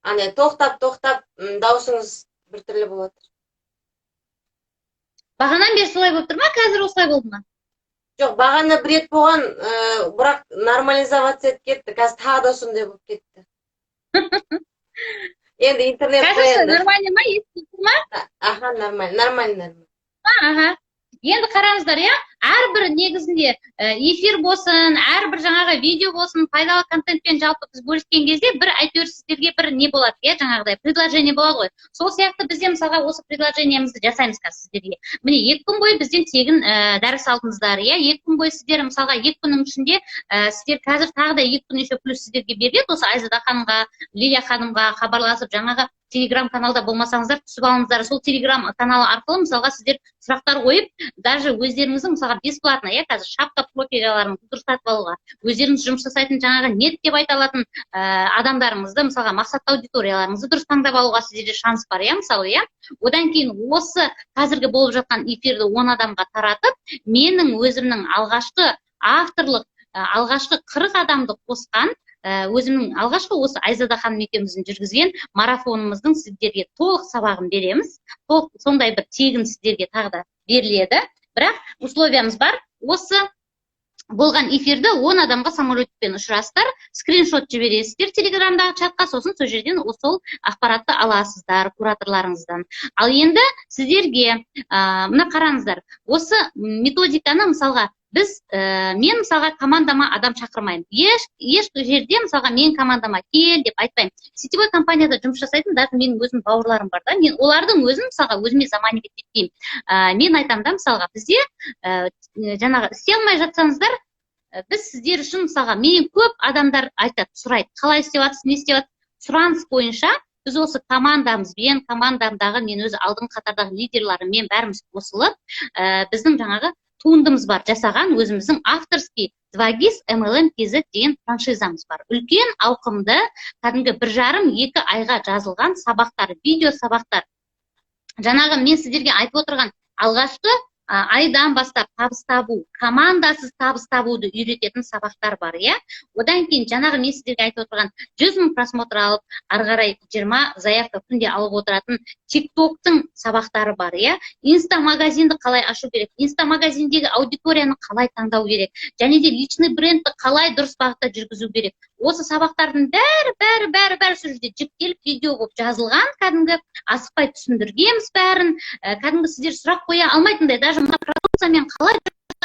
Андай тоқтап тоқтап, дауысыңыз біртүрлі болып жатыр. Бағанадан бері солай болып тұр ма, қазір осылай болды ма? Жоқ, бағана бір рет болған, бірақ нормализоваться етіп кетті. Қазір тағы да сондай болып кетті енді интернет қой. Қазір Енді. Нормально ма, естіліп тұр ма? Аха, нормально, нормально, нормально. Аха, енді қараңыздар, иә, әрбір негізінде эфир болсын, әрбір жаңағы видео болсын, пайдалы контентпен жалпы біз бөліскен кезде бір әйтеуір сіздерге бір не болады, иә, жаңағыдай предложение болады ғой. Сол сияқты бізде, мысалға, осы предложениемізді жасаймыз қазір сіздерге. Міне, 2 күн бойы бізден тегін дәріс алдыңыздар, иә. 2 күн бойы сіздер, мысалға, 2 күннің ішінде сіздер қазір тағы да 2 күн еще плюс сіздерге беріледі. Осы Айзада ханымға, Лилия ханымға хабарласып, жаңағы Телеграм каналда болмасаңыздар, түсіп алыңыздар. Сол Телеграм каналы арқылы, мысалға, сіздер сұрақтар қойып, даже өздеріңіздің, мысалға, бесплатно, иә, қазір шапка профиляларын дұрыс сатып алуға, өздеріңіз жұмыс жасайтын жаңағы нет деп айта алатын адамдарыңызды, мысалға, мақсатты аудиторияларыңызды дұрыс таңдап алуға сіздерде шанс бар, иә, мысалы, иә. Одан кейін осы қазіргі болып жатқан эфирді 10 адамға таратып, менің өзімнің алғашқы авторлық алғашқы 40 адамды қосқан өзімнің алғашқы осы Айзада ханым екеуміздің жүргізген марафонымыздың сіздерге толық сабағын береміз. Толық сондай бір тегін сіздерге тағы да беріледі. Бірақ условиямыз бар: осы болған эфирді 10 адамға самолетпен ұшырасыздар, скриншот жібересіздер Телеграмдағы чатқа, сосын сол жерден сол ақпаратты аласыздар кураторларыңыздан. Ал енді сіздерге мына қараңыздар, осы методиканы, мысалға, біз мен, мысалға, командама адам шақырмаймын еш жерде, мысалға, мен командама кел деп айтпаймын. Сетевой компанияда жұмыс жасайтын даже менің өзім бауырларым бар да, мен олардың өзін, мысалға, өзіме заманить етпеймін. Мен айтамын да, мысалға, бізде жаңағы істей алмай жатсаңыздар, біз сіздер үшін, мысалға, менен көп адамдар айтады, сұрайды: қалай істеп жатырсыз, не істеп жатырсыз? Сұраныс бойынша біз осы командамызбен, командамдағы мен өзі алдыңғы қатардағы лидерларыммен бәріміз қосылып, біздің жаңағы туындымыз бар, жасаған өзіміздің авторский 2ГИС MLM KZ деген франшизамыз бар. Үлкен ауқымды, кәдімгі 1,5-2 айға жазылған сабақтар, видео сабақтар. Жаңағы мен сіздерге айтып отырған алғашқы айдан бастап табыс табу, командасыз табыс табуды үйрететін сабақтар бар, иә. Одан кейін жаңағы мен сіздерге айтып отырған 100 000 просмотр алып, ары қарай 20 заявка күнде алып отыратын Тик Токтың сабақтары бар, иә. Инста магазинді қалай ашу керек, инста магазиндегі аудиторияны қалай таңдау керек және де личный брендті қалай дұрыс бағытта жүргізу керек, осы сабақтардың бәрі, бәрі, бәрі, бәрі сол жерде жіктеліп, видео болып жазылған. Кәдімгі асықпай түсіндіргенбіз бәрін, кәдімгі сіздер сұрақ қоя алмайтындай, даже мына продукциямен қалай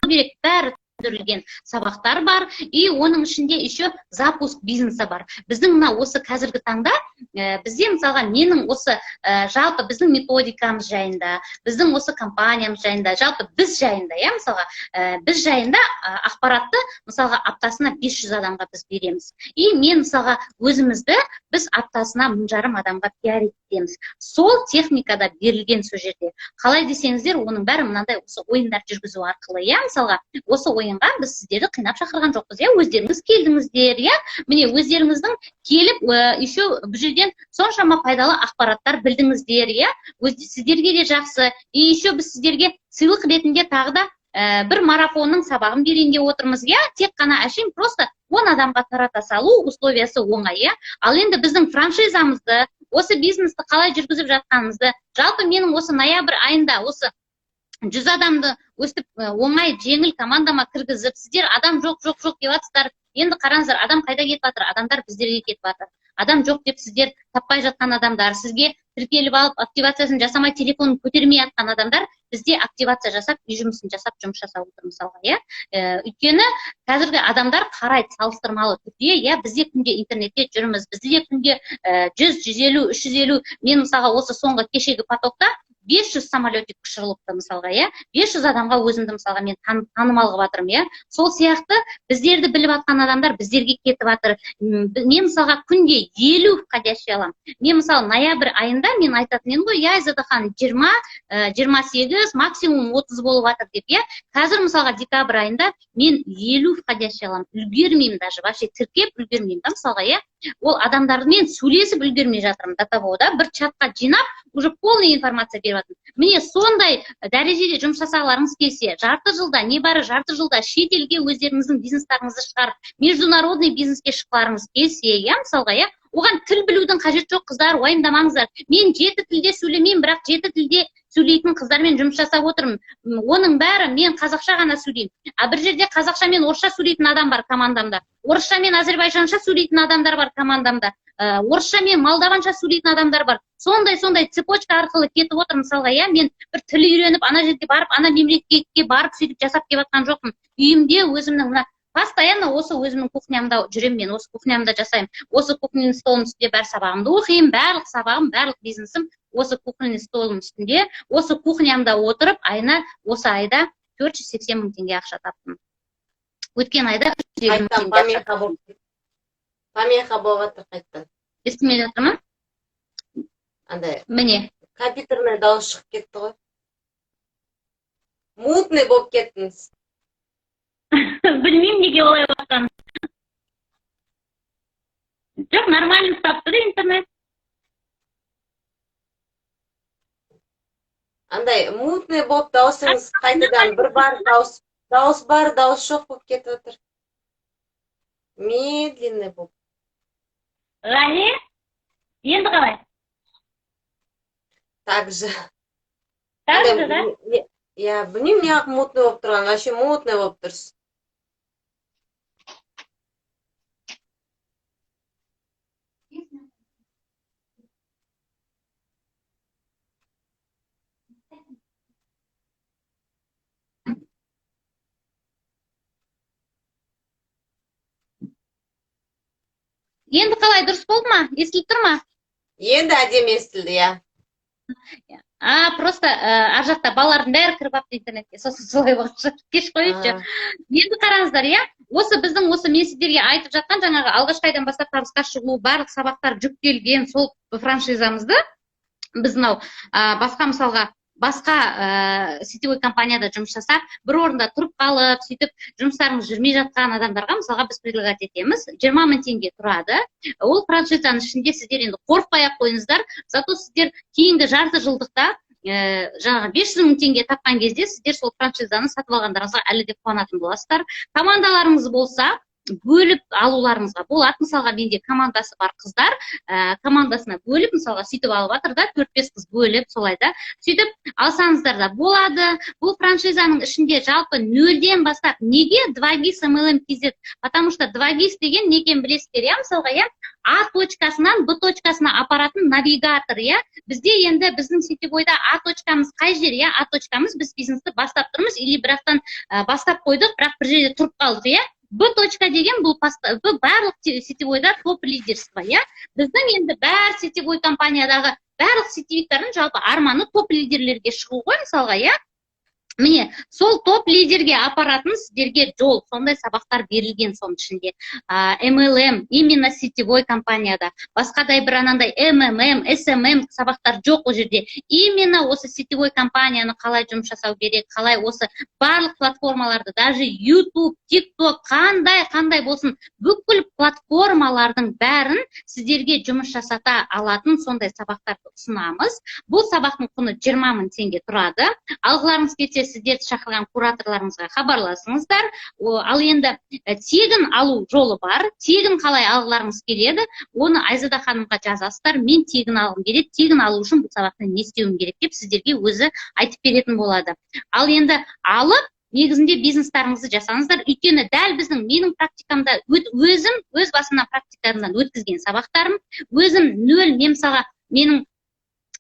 керек, бәрі түсіндірілген сабақтар бар. И оның ішінде еще запуск бизнеса бар. Біздің мына осы қазіргі таңда бізде, мысалға, менің осы жалпы біздің методикамыз жайында, біздің осы компаниямыз жайында, жалпы біз жайында, иә, мысалға, біз жайында ақпаратты, мысалға, аптасына 500 адамға біз береміз. И мен, мысалға, өзімізді біз аптасына 1500 адамға пиар етеміз. Сол техникада берілген сол жерде. Қалай десеңіздер, оның бәрі мынандай осы ойындар жүргізу арқылы, иә. Мысалға, осы ойынға біз сіздерді қинап шақырған жоқпыз, иә, өздеріңіз келдіңіздер, иә. Міне, өздеріңіздің келіп, еще бұл жерден соншама пайдалы ақпараттар білдіңіздер, иә, сіздерге де жақсы. И еще біз сіздерге сыйлық ретінде тағы да бір марафонның сабағын берейін деп отырмыз, иә. Тек қана әшейін просто 10 адамға тарата салу условиясы оңай, иә. Ал енді біздің франшизамызды, осы бизнесті қалай жүргізіп жатқанымызды, жалпы менің осы ноябрь айында осы 100 адамды өстіп оңай, жеңіл командама кіргізіп, сіздер адам жоқ, жоқ, жоқ деп жатсыздар. Енді қараңыздар, адам қайда кетіп жатыр? Адамдар біздерге кетіп жатыр. Адам жоқ деп сіздер таппай жатқан адамдар, сізге тіркеліп алып, активациясын жасамай, телефонын көтермей жатқан адамдар бізде активация жасап, үй жұмысын жасап, жұмыс жасап отыр мысалға, иә. Өйткені қазіргі адамдар қарайды салыстырмалы түрде, иә, бізде күнде интернетте жүрміз, бізде күнде 100, 150, 350, мен мысалға осы соңғы кешегі потокта 500 самолетик ұшырылыпты мысалға, иә, 500 адамға өзімді мысалға мен танымал қылып жатырмын, иә. Сол сияқты біздерді біліп жатқан адамдар біздерге кетіп жатыр. Мен мысалға күнде 50 входящий аламын. Мен мысалы ноябрь айында мен айтатын едім ғой, иә, Айзада ханым, 20, 28, максимум 30 болып жатыр деп, иә. Қазір мысалға декабрь айында мен 50 входящий аламын. Үлгермеймін даже, вообще тіркеп үлгермеймін да мысалға, иә. Ол адамдармен сөйлесіп үлгермей жатырмын до того, да, бір чатқа жинап, уже полный информация беріп жатырмын. Міне сондай дәрежеде жұмыс жасағыларыңыз келсе, жарты жылда, небәрі жарты жылда шетелге өздеріңіздің бизнестарыңызды шығарып, международный бизнеске шыққыларыңыз келсе, иә, мысалға, иә, оған тіл білудің қажеті жоқ, қыздар, уайымдамаңыздар. Мен 7 тілде сөйлемеймін, бірақ 7 тілде сөйлейтін қыздармен жұмыс жасап отырмын. Оның бәрі мен қазақша ғана сөйлеймін. А бір жерде қазақша мен орысша сөйлейтін адам бар командамда. Орысша мен әзербайжанша сөйлейтін адамдар бар командамда. Орысша мен молдаванша сөйлейтін адамдар бар. Сондай-сондай цепочка арқылы кетіп отыр мысалға, иә, мен бір тіл үйреніп, ана жерге барып, ана мемлекетке барып сөйтіп жасап келіп жатқан жоқпын. Үйімде өзімнің мына постоянно осы өзімнің кухнямда жүремін мен, осы кухнямда жасаймын. Осы кухонный столдың үстінде бәр сабағымды оқимын, барлық сабағым, барлық бизнесім осы кухонный столдың үстінде, осы кухнямда отырып, айына осы айда 480 мың теңге ақша таптым. Өткен айда үш жүз елу мың Қайтадан теңге ақша помеха таптым. болып, помеха болып жатыр қайтадан. Естімей жатыр ма? Андай Міне. компьютерный дауыс шығып кетті ғой. Мутный болып кеттіңіз. Білмеймін неге олай болғанын. Жоқ, нормально ұстап тұр интернет. Андай мутный болып дауысыңыз қайтадан бір бар дауыс, дауыс бар, дауыс жоқ болып кетіп жатыр. Медленный болып. Ғали, енді қалай? Так же. Так же, да? Иә, білмеймін неғып мутный болып тұрған, вообще мутный болып тұрсыз. Енді қалай, дұрыс болды ма? Естіліп тұр ма? Енді әдемі естілді, иә. А, просто, ар жақта балалардың бәрі кіріп алыпты интернетке, сосын солай болып шығып, кеш қояйыншы. Енді қараңыздар, иә, осы біздің осы мен сіздерге айтып жатқан жаңағы алғашқы айдан бастап табысқа шығу, барлық сабақтар жүктелген сол франшизамызды біз мынау, басқа мысалға, басқа, сетевой компанияда жұмыс жасап, бір орында тұрып қалып, сөйтіп жұмыстарыңыз жүрмей жатқан адамдарға мысалға біз предлагать етеміз. 20 мың теңге тұрады. Ол франшизаның ішінде сіздер енді қорықпай ақ қойыңыздар, зато сіздер кейінгі жарты жылдықта, жаңағы 500 мың теңге тапқан кезде сіздер сол франшизаны сатып алғандарыңызға әлі де қуанатын боласыздар. Командаларыңыз болса, бөліп алуларыңызға болады. Мысалға, менде командасы бар қыздар, командасына бөліп, мысалға, сөйтіп алып жатыр да, төрт-бес қыз бөліп, солай да. Сөйтіп алсаңыздар да болады. Бұл франшизаның ішінде жалпы нөлден бастап, неге 2GIS MLM KZ? Потому что 2GIS деген не екенін білесіздер, иә, мысалға, иә? А точкасынан Б точкасына апаратын навигатор, иә? Бізде енді біздің сетевойда А точкамыз қай жер, иә? А точкамыз біз бизнесті бастап тұрмыз, или бірақтан, бастап қойдық, бірақ бір жерде тұрып қалдық, иә? Б точка деген бұл Б барлық сетевойда топ лидерство, иә? Біздің енді бәр сетевой компаниядағы барлық сетевиктардың жалпы арманы топ лидерлерге шығу ғой, мысалға, иә? Міне, сол топ лидерге апаратын сіздерге жол, сондай сабақтар берілген соның ішінде. MLM, именно сетевой компанияда. Басқадай бір анандай MMM, SMM сабақтар жоқ ол жерде. Именно осы сетевой компанияны қалай жұмыс жасау керек, қалай осы барлық платформаларды, даже YouTube, TikTok, қандай болсын, бүкіл платформалардың бәрін сіздерге жұмыс жасата алатын сондай сабақтарды ұсынамыз. Бұл сабақтың құны 20 мың теңге тұрады. Алғыларыңыз келсе Немесе сіздерді шақырған кураторларыңызға хабарласыңыздар. Ал енді тегін алу жолы бар. Тегін қалай алғыларыңыз келеді, оны Айзада ханымға жазасыздар: «Мен тегін алғым келеді, тегін алу үшін бұл сабақты не істеуім керек?» – деп, сіздерге өзі айтып беретін болады. Ал енді алып, негізінде бизнестарыңызды жасаңыздар, өйткені дәл біздің, менің практикамда, өзім өз басымнан, практикамнан өткізген сабақтарым. Өзім нөл, мен мысалға, менің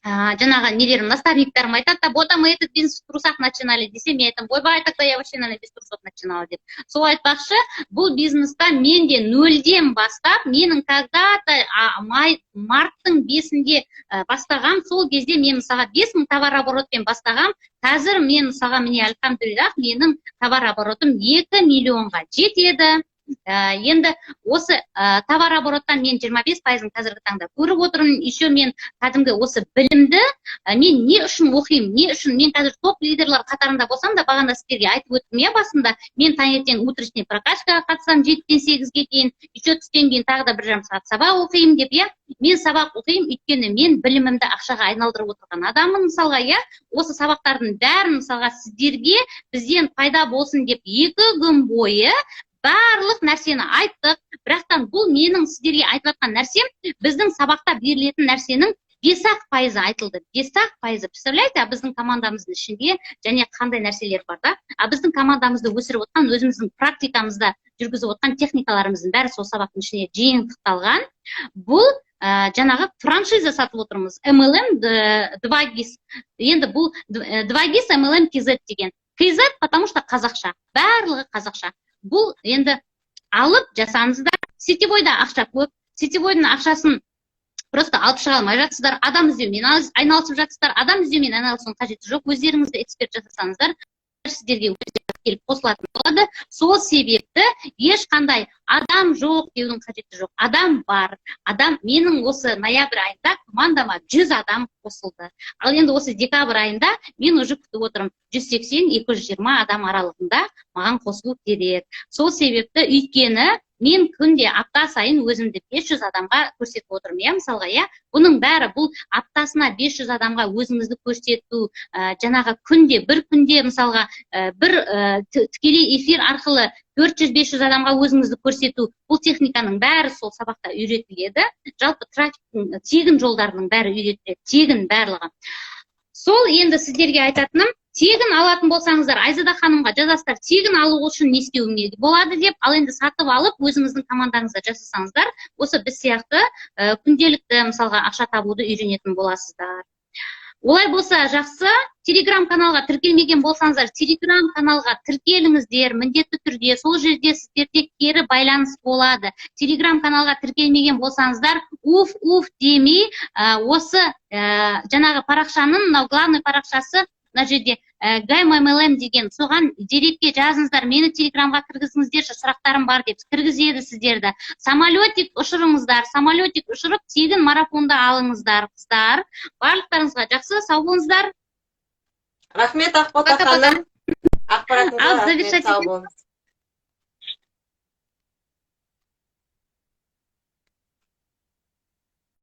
жаңағы нелерім, наставниктарым айтады да: «Бота, мы этот бизнес в трусах начинали», – десе, мен айтамын: «Ойбай, тогда я вообще, наверное, без трусов начинала», – деп. Сол айтпақшы, бұл бизнеста мен де нөлден бастап, менің когда-то май, марттың 5-інде бастағам. Сол кезде мен, мысалға, 5000 товарооборотпен бастағам. Қазір мен, мысалға, міне, альхамдулиллах, менің товарооборотым 2 миллионға жетеді. Енді осы товарообороттан мен 25%-ын қазіргі таңда көріп отырмын. Еще мен кәдімгі осы білімді мен не үшін оқимын, не үшін мен қазір топ лидерлар қатарында болсам да, бағана сіздерге айтып өттім, иә, басында, мен таңертең утренний прокачкаға қатысамын 7-ден 8-ге дейін, еще түстен кейін тағы да 1,5 сағат сабақ оқимын деп, иә. Мен сабақ оқимын, өйткені мен білімімді ақшаға айналдырып отырған адаммын, мысалға, иә. Осы сабақтардың бәрін, мысалға, сіздерге бізден пайда болсын деп 2 күн бойы барлық нәрсені айттық. Бірақтан бұл менің сіздерге айтып жатқан нәрсем біздің сабақта берілетін нәрсенің 5-ақ пайызы айтылды, 5-ақ пайызы, представляете? А біздің командамыздың ішінде және қандай нәрселер бар да. А біздің командамызды өсіріп отқан, өзіміздің практикамызда жүргізіп отқан техникаларымыздың бәрі сол сабақтың ішіне жиынтықталған. Бұл жаңағы франшиза сатып отырмыз, MLM 2ГИС. Енді бұл 2ГИС MLM KZ деген, KZ, потому что қазақша, барлығы қазақша. Бұл енді алып жасаңыздар. Сетевойда ақша көп, сетевойдың ақшасын просто алып шыға алмай жатсыздар, адам іздеумен айналысып жатсыздар. Адам іздеумен айналысудың қажеті жоқ, өздеріңізді эксперт жасасаңыздар, сіздерге өздері келіп қосылатын болады. Сол себепті ешқандай адам жоқ деудің қажеті жоқ, адам бар. Адам, менің осы ноябрь айында командама 100 адам қосылды. Ал енді осы декабрь айында мен уже күтіп отырмын, 180-220 адам аралығында маған қосылу керек. Сол себепті, өйткені мен күнде, апта сайын өзімді 500 адамға көрсетіп отырмын, иә, мысалға, иә. Бұның бәрі, бұл аптасына 500 адамға өзіңізді көрсету, жаңағы күнде, бір күнде, мысалға, бір тікелей эфир арқылы 400-500 адамға өзіңізді көрсету, бұл техниканың бәрі сол сабақта үйретіледі. Жалпы трафиктің тегін жолдарының бәрі үйретіледі, тегін барлығы. Сол енді сіздерге айтатыным: тегін алатын болсаңыздар, Айзада ханымға жазасыздар, тегін алу үшін не істеуіңе болады деп. Ал енді сатып алып, өзіңіздің командаңызда жасасаңыздар, осы біз сияқты күнделікті, мысалға, ақша табуды үйренетін боласыздар. Олай болса, жақсы. Телеграм каналға тіркелмеген болсаңыздар, Телеграм каналға тіркеліңіздер міндетті түрде. Сол жерде сіздерде кері байланыс болады. Телеграм каналға тіркелмеген болсаңыздар, уф уф демей, осы жаңағы парақшаның, мынау главный парақшасы, мына жерде Гайм MLM деген, соған директке жазыңыздар: «Мені Телеграмға кіргізіңіздерші, сұрақтарым бар», – деп. Кіргізеді сіздерді. Самолетик ұшырыңыздар, самолетик ұшырып, тегін марафонда алыңыздар. Қыздар, барлықтарыңызға жақсы, сау болыңыздар. Рахмет, Ақбота Пока, пока. ханым, ақпаратыңызға Ал, рахмет. Завершать. Сау болыңыз.